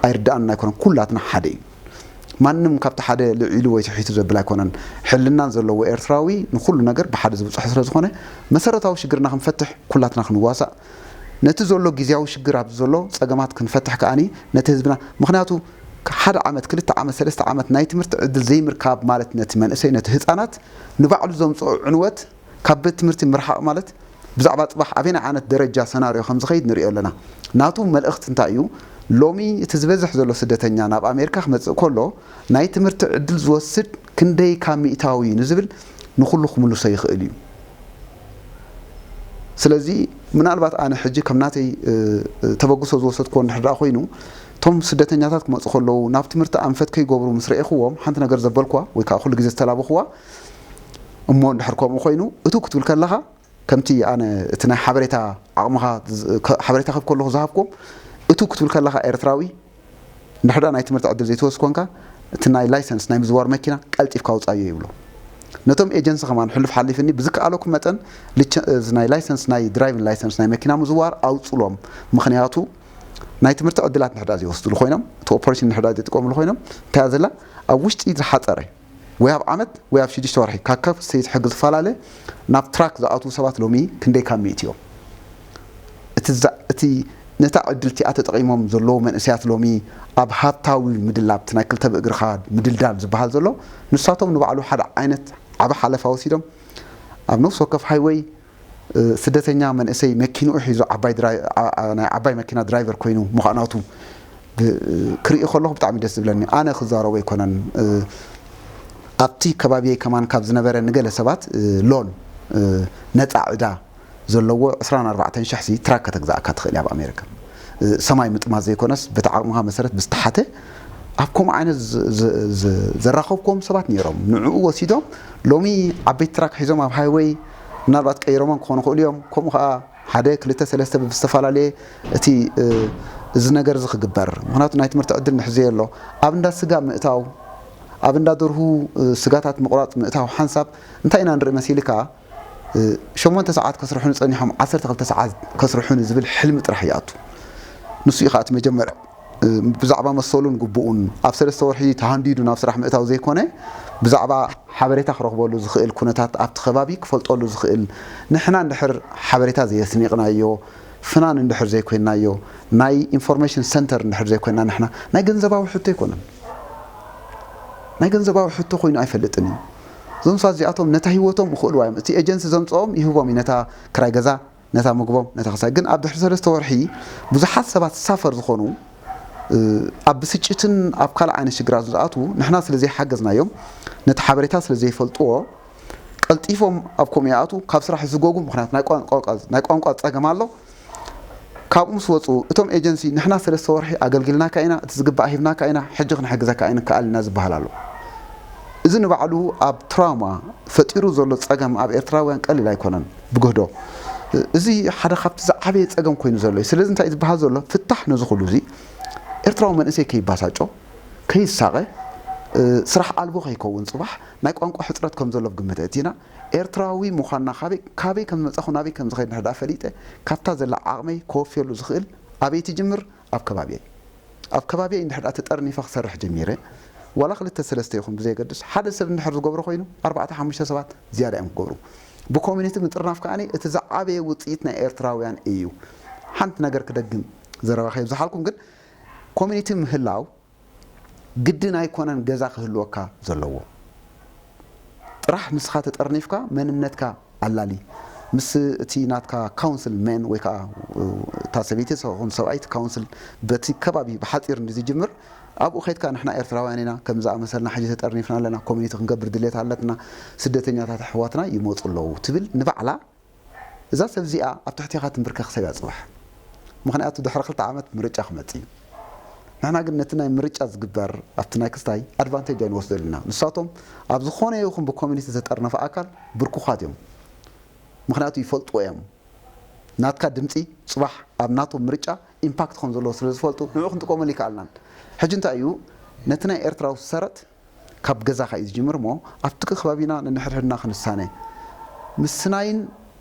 ኣይርዳኣና ኣይኮነን፣ ኩላትና ሓደ እዩ። ማንም ካብቲ ሓደ ልዒሉ ወይ ትሒቱ ዘብል ኣይኮነን። ሕልናን ዘለዎ ኤርትራዊ ንኩሉ ነገር ብሓደ ዝብፅሖ ስለ ዝኾነ መሰረታዊ ሽግርና ክንፈትሕ ኩላትና ክንዋሳእ፣ ነቲ ዘሎ ግዜያዊ ሽግር ኣብዚ ዘሎ ፀገማት ክንፈትሕ ከኣኒ ነቲ ህዝብና፣ ምክንያቱ ሓደ ዓመት፣ ክልተ ዓመት፣ ሰለስተ ዓመት ናይ ትምህርቲ ዕድል ዘይምርካብ ማለት ነቲ መንእሰይ፣ ነቲ ህፃናት ንባዕሉ ዘምፅኦ ዕንወት ካብ ቤት ትምህርቲ ምርሓቕ ማለት ብዛዕባ ፅባሕ ኣበየናይ ዓይነት ደረጃ ሰናርዮ ከም ዝኸይድ ንሪኦ ኣለና። ናቱ መልእኽቲ እንታይ እዩ? ሎሚ እቲ ዝበዝሕ ዘሎ ስደተኛ ናብ ኣሜሪካ ክመፅእ ከሎ ናይ ትምህርቲ ዕድል ዝወስድ ክንደይ ካብ ሚእታዊ እዩ ንዝብል ንኩሉ ክምልሶ ይኽእል እዩ። ስለዚ ምናልባት ኣነ ሕጂ ከም ናተይ ተበግሶ ዝወሰድክዎ እንድሕር ደኣ ኮይኑ፣ እቶም ስደተኛታት ክመፁ ከለዉ ናብ ትምህርቲ ኣንፈት ከይገብሩ ምስ ረኤኽዎም ሓንቲ ነገር ዘበልኩዋ ወይ ከዓ ኩሉ ግዜ ዝተላበኽዋ፣ እሞ እንድሕር ከምኡ ኮይኑ እቱ ክትብል ከለኻ ከምቲ ኣነ እቲ ናይ ሓበሬታ ዓቕምኻ ሓበሬታ ክብ ከለኹ ዝሃብኩም እቱ ክትብል ከለኻ ኤርትራዊ እንድሕር ደኣ ናይ ትምህርቲ ዕድል ዘይትወስድ ኮንካ እቲ ናይ ላይሰንስ ናይ ምዝዋር መኪና ቀልጢፍካ ውፃዮ ይብሎ። ነቶም ኤጀንሲ ከማን ሕሉፍ ሓሊፍኒ ብዝከኣለኩም መጠን እዚ ናይ ላይሰንስ ናይ ድራይቪን ላይሰንስ ናይ መኪና ምዝዋር ኣውፅሎም። ምክንያቱ ናይ ትምህርቲ ዕድላት እንድሕር ደኣ ዘይወስድሉ ኮይኖም እቲ ኦፖሬሽን እንድሕር ደኣ ዘይጥቀምሉ ኮይኖም እንታይ ዘላ ኣብ ውሽጢ ዝሓፀረ ወይ ኣብ ዓመት ወይ ኣብ ሽዱሽተ ወርሒ ካብ ከፍ ሰይቲ ሕጊ ዝፈላለ ናብ ትራክ ዝኣትዉ ሰባት ሎሚ ክንደይ ካብ ሚእቲ እዮም? እቲ ነታ ዕድል እቲኣ ተጠቒሞም ዘለዉ መንእሰያት ሎሚ ኣብ ሃብታዊ ምድላብ እቲ ናይ ክልተ ብእግርኻ ምድልዳል ዝበሃል ዘሎ ንሳቶም ንባዕሉ ሓደ ዓይነት ዓቢ ሓለፋ ወሲዶም ኣብ ነፍሲ ወከፍ ሃይወይ ስደተኛ መንእሰይ መኪንኡ ሒዙ ናይ ዓባይ መኪና ድራይቨር ኮይኑ ምዃናቱ ክርኢ ከለኹ ብጣዕሚ ደስ ዝብለኒ። ኣነ ክዛረቦ ኣይኮነን። ኣብቲ ከባቢየይ ከማን ካብ ዝነበረ ንገለ ሰባት ሎን ነፃ ዕዳ ዘለዎ ዕስራን ኣርባዕተን ሽሕ ሲ ትራክ ከተግዛእካ ትኽእል እያ ኣብ ኣሜሪካ። ሰማይ ምጥማት ዘይኮነስ በቲ ዓቕምኻ መሰረት ብዝተሓተ ኣብ ከምኡ ዓይነት ዘራኸብክዎም ሰባት ነይሮም። ንዕኡ ወሲዶም ሎሚ ዓበይቲ ትራክ ሒዞም ኣብ ሃይወይ ምናልባት ቀይሮሞም ክኾኑ ይኽእሉ እዮም። ከምኡ ከዓ ሓደ ክልተ ሰለስተ ብዝተፈላለየ እቲ እዚ ነገር እዚ ክግበር ምክንያቱ ናይ ትምህርቲ ዕድል ንሕዘዮ ኣሎ ኣብ እንዳ ስጋ ምእታው ኣብ እንዳ ደርሁ ስጋታት ምቑራፅ ምእታው ሓንሳብ እንታይ ኢና ንርኢ መሲልካ ሸሞንተ ሰዓት ከስርሑኒ ፀኒሖም ዓሰርተ ክልተ ሰዓት ከስርሑኒ ዝብል ሕልሚ ጥራሕ ይኣቱ። ንሱ እዩ ከዓ እቲ መጀመርያ ብዛዕባ መሰሉን ግቡኡን ኣብ ሰለስተ ወርሒ ተሃንዲዱ ናብ ስራሕ ምእታው ዘይኮነ ብዛዕባ ሓበሬታ ክረኽበሉ ዝኽእል ኩነታት ኣብቲ ከባቢ ክፈልጠሉ ዝኽእል ንሕና እንድሕር ሓበሬታ ዘየስኒቕናዮ ፍናን እንድሕር ዘይኮይናዮ ናይ ኢንፎርሜሽን ሰንተር እንድሕር ዘይኮይና ንሕና ናይ ገንዘባዊ ሕቶ ኣይኮነን ናይ ገንዘባዊ ሕቶ ኮይኑ ኣይፈልጥን እዩ እዞም ሰባት እዚኣቶም ነታ ህይወቶም ይኽእልዋ እዮም እቲ ኤጀንሲ ዘምፅኦም ይህቦም እዩ ነታ ክራይ ገዛ ነታ ምግቦም ነታ ክሳይ ግን ኣብ ድሕሪ ሰለስተ ወርሒ ብዙሓት ሰባት ሳፈር ዝኾኑ ኣብ ብስጭትን ኣብ ካልእ ዓይነት ሽግራት ዝኣትዉ ንሕና ስለ ዘይሓገዝናዮም ነቲ ሓበሬታ ስለ ዘይፈልጥዎ ቀልጢፎም ኣብ ከምኡ ይኣትዉ ካብ ስራሕ ይስጎጉ ምክንያቱ ናይ ቋንቋ ጸገም ኣሎ ካብኡ ምስ ወፁ እቶም ኤጀንሲ ንሕና ሰለስተ ወርሒ ኣገልጊልናካ ኢና እቲ ዝግባእ ሂብናካ ኢና ሕጂ ክንሕግዘካ ኣይንከኣል ኢና ዝበሃል ኣሎ እዚ ንባዕሉ ኣብ ትራውማ ፈጢሩ ዘሎ ጸገም ኣብ ኤርትራውያን ቀሊል ኣይኮነን ብግህዶ እዚ ሓደ ካብቲ ዝዓበየ ጸገም ኮይኑ ዘሎ እዩ ስለዚ እንታይ ዝበሃል ዘሎ ፍታሕ ነዚ ኩሉ እዚ ኤርትራዊ መንእሰይ ከይባሳጮ ከይሳቐ ስራሕ ኣልቦ ከይከውን ጽባሕ ናይ ቋንቋ ሕጽረት ከም ዘሎ ግምት እቲና ኤርትራዊ ምዃንና ካበይ ከም ዝመጻኹ ናበይ ከም ዝኸይድ ንሕዳ ፈሊጠ ካብታ ዘላ ዓቕመይ ከወፍየሉ ዝኽእል ኣበይ ትጅምር ኣብ ከባቢየይ ኣብ ከባቢየይ እንድሕር ተጠርኒፈ ክሰርሕ ጀሚረ ዋላ ክልተ ሰለስተ ይኹን ብዘየገድስ ሓደ ሰብ እንድሕር ዝገብሮ ኮይኑ ኣርባዕተ ሓሙሽተ ሰባት ዝያዳ እዮም ክገብሩ ብኮሚኒቲ ምጥርናፍ ከኣ እቲ ዝዓበየ ውፅኢት ናይ ኤርትራውያን እዩ ሓንቲ ነገር ክደግም ዘረባ ከይብዝሓልኩም ግን ኮሚኒቲ ምህላው ግድን ኣይኮነን ገዛ ክህልወካ ዘለዎ ጥራሕ ንስኻ ተጠርኒፍካ መንነትካ ኣላሊ ምስ እቲ ናትካ ካውንስል ሜን ወይ ከዓ እታ ሰበይቲ ሰኹን ሰብኣይ እቲ ካውንስል በቲ ከባቢ ብሓፂር እንዲ ዝጅምር ኣብኡ ከይድካ ንሕና ኤርትራውያን ኢና ከም ዝኣመሰልና ሕጂ ተጠርኒፍና ኣለና ኮሚኒቲ ክንገብር ድሌት ኣለትና ስደተኛታት ኣሕዋትና ይመፁ ኣለዉ ትብል ንባዕላ እዛ ሰብ እዚኣ ኣብ ትሕቴኻ ትንብርከኽ ሰብ እያ ፅባሕ ምኽንያቱ ድሕሪ ክልተ ዓመት ምርጫ ክመፅ እዩ ንሕና ግን ነቲ ናይ ምርጫ ዝግበር ኣብቲ ናይ ክስታይ ኣድቫንቴጅ ኣይንወስደሉ ኢና ንሳቶም ኣብ ዝኾነ ይኹን ብኮሚኒቲ ዝተጠርነፈ ኣካል ብርኩኻት እዮም ምኽንያቱ ይፈልጥዎ እዮም ናትካ ድምፂ ፅባሕ ኣብ ናቶም ምርጫ ኢምፓክት ከም ዘለዎ ስለ ዝፈልጡ ንኡ ክንጥቀመሉ ይከኣልናን። ሕጂ እንታይ እዩ ነቲ ናይ ኤርትራዊ ሰረት ካብ ገዛኻ እዩ ዝጅምር እሞ ኣብቲ ከባቢና ነንሕድሕድና ክንሳነ ምስናይን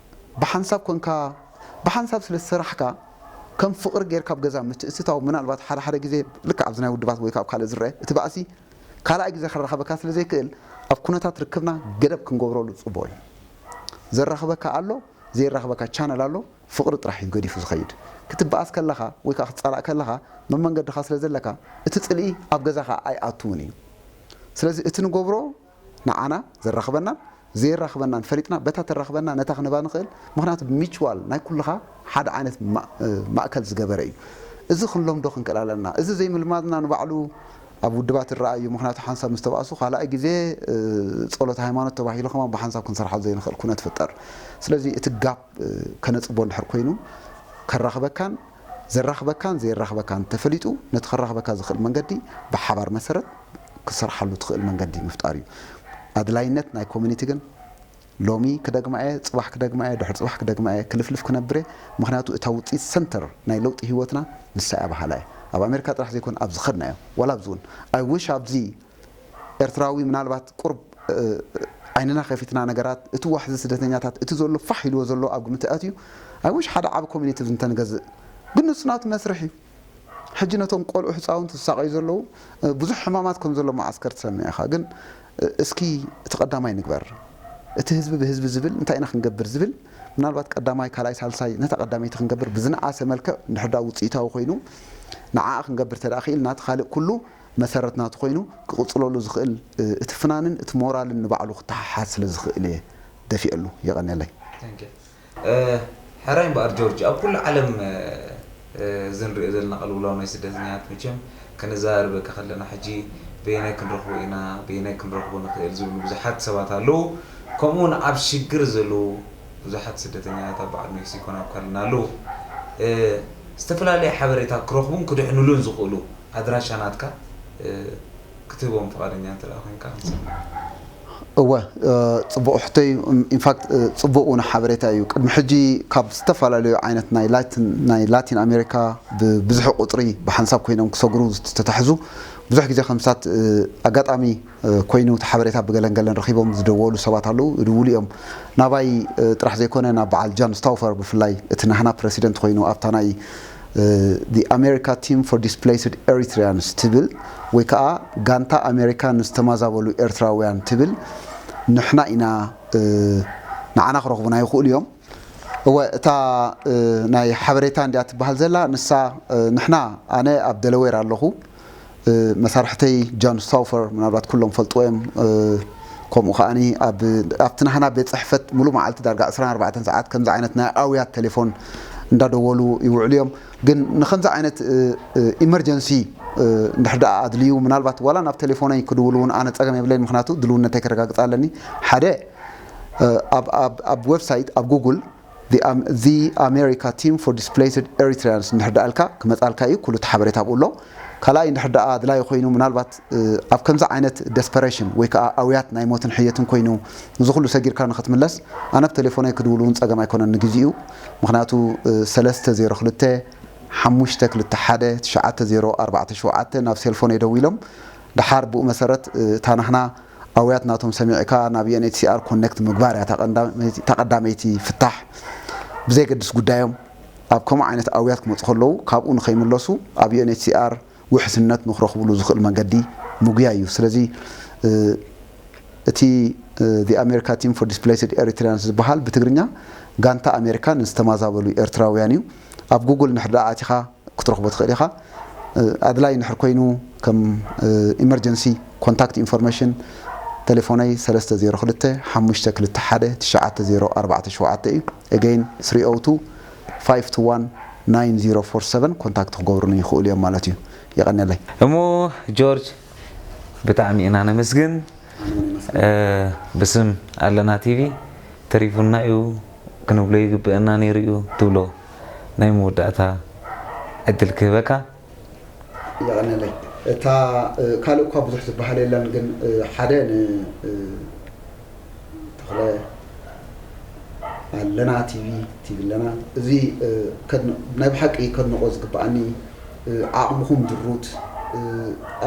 ብሓንሳብ ኮንካ ብሓንሳብ ስለ ዝሰራሕካ ከም ፍቕሪ ጌርካ ኣብ ገዛ ምትእትታው ምናልባት ሓደ ሓደ ግዜ ልክዕ ኣብዚ ናይ ውድባት ወይ ካብ ካልእ ዝረአ እቲ ባእሲ ካልኣይ ግዜ ክራኸበካ ስለ ዘይክእል ኣብ ኩነታት ርክብና ገደብ ክንገብረሉ ጽቡቕ እዩ። ዘራኽበካ ኣሎ፣ ዘይራኽበካ ቻነል ኣሎ፣ ፍቕሪ ጥራሕ እዩ ገዲፉ ዝኸይድ። ክትበኣስ ከለኻ ወይ ከዓ ክትጻላእ ከለኻ መመንገድኻ ስለ ዘለካ እቲ ጽልኢ ኣብ ገዛኻ ኣይኣትውን እዩ። ስለዚ እቲ ንገብሮ ንዓና ዘራኽበናን ዘየራኽበናን ፈሊጥና በታ ተራኽበና ነታ ክንህባ ንኽእል። ምኽንያቱ ሚችዋል ናይ ኩልኻ ሓደ ዓይነት ማ- ማእከል ዝገበረ እዩ። እዚ ክንለምዶ ክንክእል ኣለና። እዚ ዘይምልማድና ንባዕሉ ኣብ ውድባት ይረኣ እዩ። ምኽንያቱ ሓንሳብ ምስ ተባእሱ ካልኣይ ግዜ ጸሎት ሃይማኖት ተባሂሉ ከማን ብሓንሳብ ክንሰርሓሉ ዘይንኽእል ኩነት ይፍጠር። ስለዚ እቲ ጋፕ ከነጽቦ እንድሕር ኮይኑ ከራኽበካን ዘራኽበካን ዘየራኽበካን ተፈሊጡ ነቲ ከራኽበካ ዝኽእል መንገዲ ብሓባር መሰረት ክትሰርሓሉ ትኽእል መንገዲ ምፍጣር እዩ። ኣድላይነት ናይ ኮሚኒቲ ግን ሎሚ ክደግማ እየ፣ ጽባሕ ክደግማ እየ፣ ድሕሪ ጽባሕ ክደግማ እየ፣ ክልፍልፍ ክነብር እየ። ምኽንያቱ እታ ውጽኢት ሰንተር ናይ ለውጢ ህይወትና ንሳ እያ በሃላ እየ። ኣብ ኣሜሪካ ጥራሕ ዘይኮነ ኣብ ዝኸድናዮ ዋላ ኣብዚ እውን ኣይ ዊሽ ኣብዚ ኤርትራዊ ምናልባት ቁርብ ዓይንና ከፊትና ነገራት እቲ ዋሕዚ ስደተኛታት እቲ ዘሎ ፋሕ ኢልዎ ዘሎ ኣብ ግምት ኣትዩ ኣይ ዊሽ ሓደ ዓቢ ኮሚኒቲ እንተንገዝእ ግን ንሱ ናቱ መስርሕ እዩ። ሕጂ ነቶም ቆልዑ ህፃውንቲ ዝሳቐዩ ዘለዉ ብዙሕ ሕማማት ከም ዘሎ መዓስከር ትሰምዕ ኢኻ። ግን እስኪ እቲ ቀዳማይ ንግበር። እቲ ህዝቢ ብህዝቢ ዝብል እንታይ ኢና ክንገብር ዝብል ምናልባት ቀዳማይ ካልኣይ ሳልሳይ ነታ ቀዳመይቲ ክንገብር ብዝነኣሰ መልክዕ እንድሕር ደኣ ውፅኢታዊ ኮይኑ ንዓኣ ክንገብር ተደኣ ክኢልና እቲ ካልእ ኩሉ መሰረት ናቱ ኮይኑ ክቕፅለሉ ዝኽእል እቲ ፍናንን እቲ ሞራልን ንባዕሉ ክተሓሓዝ ስለ ዝኽእል እየ ደፊዐሉ። የቐንየለይ። ሕራይ እምበኣር ጆርጅ፣ ኣብ ኩሉ ዓለም እዚ ንሪኦ ዘለና ቅልውላው ናይ ስደተኛታት መቸም ከነዘራርበካ ከለና ሕጂ በየናይ ክንረኽቦ ኢና፣ በየናይ ክንረኽቦ ንኽእል ዝብሉ ብዙሓት ሰባት ኣለዉ። ከምኡ እውን ኣብ ሽግር ዘለዉ ብዙሓት ስደተኛታት ኣብ በዓል ሜክሲኮን ኣብ ካልእን ኣለዉ። ዝተፈላለየ ሓበሬታ ክረኽቡን ክድሕኑሉን ዝኽእሉ ኣድራሻ ናትካ ክትህቦም ፍቓደኛ እንተ ደኣ ኮይንካ ክንሰምዕ። እወ ጽቡቕ ሕቶይ ኢንፋክት ጽቡቕ እውን ሓበሬታ እዩ። ቅድሚ ሕጂ ካብ ዝተፈላለዩ ዓይነት ናይ ላቲን ናይ ላቲን ኣሜሪካ ብብዝሒ ቁጽሪ ብሓንሳብ ኮይኖም ክሰግሩ ዝተታሕዙ ብዙሕ ግዜ ከምሳት ኣጋጣሚ ኮይኑ እቲ ሓበሬታ ብገለን ገለን ረኺቦም ዝደወሉ ሰባት ኣለዉ። ይድውሉ እዮም። ናባይ ጥራሕ ዘይኮነ ናብ በዓል ጃን ስታውፈር ብፍላይ እቲ ናህና ፕረሲደንት ኮይኑ ኣብታ ናይ the America Team for Displaced Eritreans ትብል ወይ ከዓ ጋንታ ኣሜሪካ ንዝተማዛበሉ ኤርትራውያን ትብል ንሕና ኢና ንዓና ክረኽቡና ይኽእሉ እዮም። እወ እታ ናይ ሓበሬታ እንዲያ ትበሃል ዘላ ንሳ ንሕና ኣነ ኣብ ደለዌር ኣለኹ መሳርሕተይ ጃን ስታውፈር ምናልባት ኩሎም ፈልጥዎ እዮም ከምኡ ከዓኒ ኣብቲ ናህና ቤት ፅሕፈት ሙሉእ መዓልቲ ዳርጋ ዕስራን ኣርባዕተን ሰዓት ከምዚ ዓይነት ናይ ኣውያት ቴሌፎን እንዳደወሉ ይውዕሉ እዮም። ግን ንከምዚ ዓይነት ኢመርጀንሲ እንድሕር ደኣ ኣድልዩ ምናልባት ዋላ ናብ ቴሌፎነይ ክድውሉ እውን ኣነ ፀገም የብለይን። ምክንያቱ ድልውነተይ ከረጋግፅ ኣለኒ። ሓደ ኣብ ዌብሳይት ኣብ ጉግል the America Team for Displaced Eritreans እንድሕር ደኣ ኢልካ ክመፃልካ እዩ። ኩሉ እቲ ሓበሬታ ኣብኡ ኣሎ። ካልኣይ እንድሕር ደኣ ኣድላይ ኮይኑ ምናልባት ኣብ ከምዚ ዓይነት ደስፐሬሽን ወይ ከዓ ኣውያት ናይ ሞትን ሕየትን ኮይኑ እዚ ኩሉ ሰጊርካ ንክትምለስ ኣነ ብቴሌፎነይ ክድውል እውን ፀገም ኣይኮነን ንግዚኡ። ምክንያቱ ሰለስተ ዜሮ ክልተ ሓሙሽተ ክልተ ሓደ ትሽዓተ ዜሮ ኣርባዕተ ሸውዓተ ናብ ሴልፎነይ ደዊሎም ደሓር ብኡ መሰረት እታ ናህና ኣውያት ናቶም ሰሚዕካ ናብ ዩኤንኤችሲኣር ኮኔክት ምግባር እያ እታ ቀዳመይቲ ፍታሕ። ብዘየገድስ ጉዳዮም ኣብ ከምኡ ዓይነት ኣውያት ክመፁ ከለዉ ካብኡ ንኸይምለሱ ኣብ ዩኤንኤችሲኣር ውሕስነት ንክረኽብሉ ዝኽእል መንገዲ ምጉያይ እዩ። ስለዚ እቲ the America Team for Displaced Eritreans ዝበሃል ብትግርኛ ጋንታ ኣሜሪካ ንዝተማዛበሉ ኤርትራውያን እዩ። ኣብ ጉግል እንድሕር ደኣ ኣቲኻ ክትረኽቦ ትኽእል ኢኻ። ኣድላይ እንድሕር ኮይኑ ከም ኢመርጀንሲ ኮንታክት ኢንፎርሜሽን ቴሌፎነይ ሰለስተ ዜሮ ክልተ ሓሙሽተ ክልተ ሓደ ትሽዓተ ዜሮ ኣርባዕተ ሸውዓተ እዩ። Again three oh two five two one nine zero four seven ኮንታክት ክገብሩኒ ይኽእሉ እዮም ማለት እዩ። የቐንየለይ። እሞ ጆርጅ ብጣዕሚ ኢና ነመስግን። ብስም ኣለና ቲቪ ተሪፉና እዩ ክንብሎ ይግበአና ነይሩ እዩ ትብሎ ናይ መወዳእታ ዕድል ክህበካ። የቐንየለይ። እታ ካልእ እኳ ብዙሕ ዝበሃል የለን ግን ሓደ ን ተኽለ ኣለና ቲቪ ቲቪ ኣለና። እዚ ናይ ብሓቂ ከድንቆ ዝግብኣኒ ዓቕምኹም ድሩት፣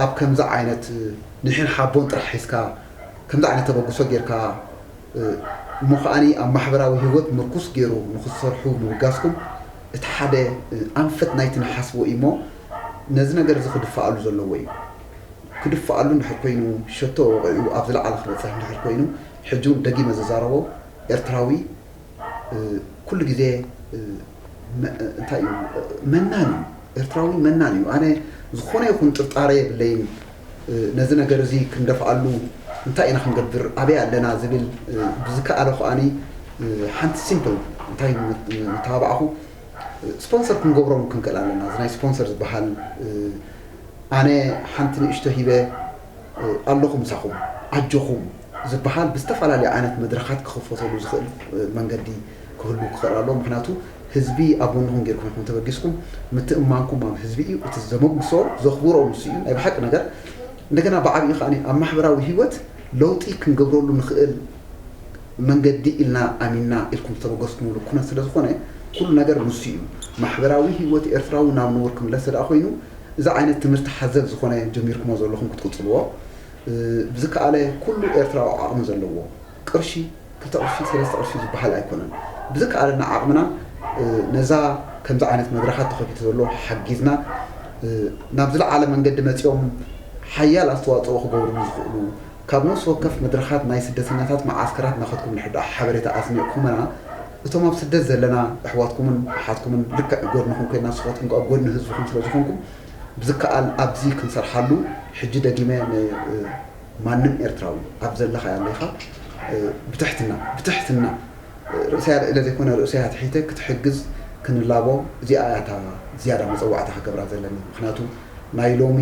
ኣብ ከምዚ ዓይነት ንሕን ሓቦን ጥራሕ ሒዝካ ከምዚ ዓይነት ተበግሶ ጌርካ፣ እሞ ከዓኒ ኣብ ማሕበራዊ ህይወት ምርኩስ ገይሩ ንክትሰርሑ ምብጋስኩም እቲ ሓደ ኣንፈት ናይቲ ንሓስቦ እዩ። እሞ ነዚ ነገር እዚ ክድፈኣሉ ዘለዎ እዩ። ክድፈኣሉ እንድሕር ኮይኑ፣ ሸቶ ወቒዑ ኣብ ዝለዓለ ክበፅሕ እንድሕር ኮይኑ፣ ሕጂ እውን ደጊመ ዝዛረቦ ኤርትራዊ ኩሉ ግዜ እንታይ እዩ፣ መናን እዩ። ኤርትራዊ መናን እዩ። ኣነ ዝኾነ ይኹን ጥርጣረ የብለይን። ነዚ ነገር እዚ ክንደፍኣሉ እንታይ ኢና ክንገብር፣ ኣበይ ኣለና ዝብል ብዝከኣለ ከዓኒ ሓንቲ ሲምፕል እንታይ ምተባባዕኹ፣ ስፖንሰር ክንገብሮም ክንክእል ኣለና። እዚ ናይ ስፖንሰር ዝበሃል ኣነ ሓንቲ ንእሽቶ ሂበ ኣለኹ ምሳኹም ኣጆኹም ዝበሃል ብዝተፈላለዩ ዓይነት መድረኻት ክኽፈተሉ ዝኽእል መንገዲ ክህሉ ክኽእል ኣለዎ። ምክንያቱ ህዝቢ ኣብ ጎንኹም ጌርኩም ኢኹም ተበጊስኩም። ምትእምማንኩም ኣብ ህዝቢ እዩ። እቲ ዘመጉሶ ዘኽብሮ ንሱ እዩ ናይ ብሓቂ ነገር። እንደገና ብዓብዩ ከኣ ኣብ ማሕበራዊ ህይወት ለውጢ ክንገብረሉ ንኽእል መንገዲ ኢልና ኣሚንና ኢልኩም ዝተበገስኩምሉ ኩነት ስለ ዝኾነ ኩሉ ነገር ንሱ እዩ። ማሕበራዊ ህይወት ኤርትራዊ ናብ ንቡር ክምለስ ደኣ ኮይኑ እዚ ዓይነት ትምህርቲ ሓዘል ዝኾነ ጀሚርኩሞ ዘለኹም ክትቅጽልዎ ብዝከኣለ ኩሉ ኤርትራዊ ዓቕሚ ዘለዎ ቅርሺ ክልተ ቅርሺ ሰለስተ ቅርሺ ዝበሃል ኣይኮነን። ብዝከኣለና ዓቕምና ነዛ ከምዚ ዓይነት መድረኻት ተኸፊቱ ዘሎ ሓጊዝና ናብ ዝለዓለ መንገዲ መፂኦም ሓያል ኣስተዋፅኦ ክገብሩሉ ዝኽእሉ ካብ ነፍሲ ወከፍ መድረኻት ናይ ስደተኛታት መዓስከራት ናኸትኩም ንሕዳእ ሓበሬታ ኣስሚዕኩምና እቶም ኣብ ስደት ዘለና ኣሕዋትኩምን ኣሓትኩምን ልክዕ ጎድንኹም ኮይና ንስኻትኩም ከዓ ጎድኒ ህዝብኹም ስለ ዝኾንኩም ብዝከኣል ኣብዚ ክንሰርሓሉ ሕጂ ደጊመ ማንም ኤርትራዊ ኣብ ዘለኻ ያለኻ ብትሕትና ብትሕትና ርእሰያ ልዕለ ዘይኮነ ርእሰያ ትሒተ ክትሕግዝ ክንላቦ እዚኣ እያ እታ ዝያዳ መፀዋዕታ ክገብራ ዘለኒ። ምክንያቱ ናይ ሎሚ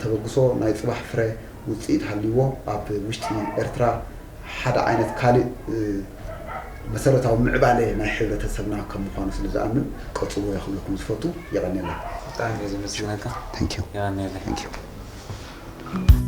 ተበግሶ ናይ ፅባሕ ፍረ ውፅኢት ሃልይዎ ኣብ ውሽጢ ኤርትራ ሓደ ዓይነት ካልእ መሰረታዊ ምዕባለ ናይ ሕብረተሰብና ከም ምዃኑ ስለ ዝኣምን ቀፅልዎ እየ ክብለኩም ዝፈቱ። የቐንየለይ። ብጣዕሚ እየ ዘመስግነካ። Thank you። የቐንየለይ። Thank you።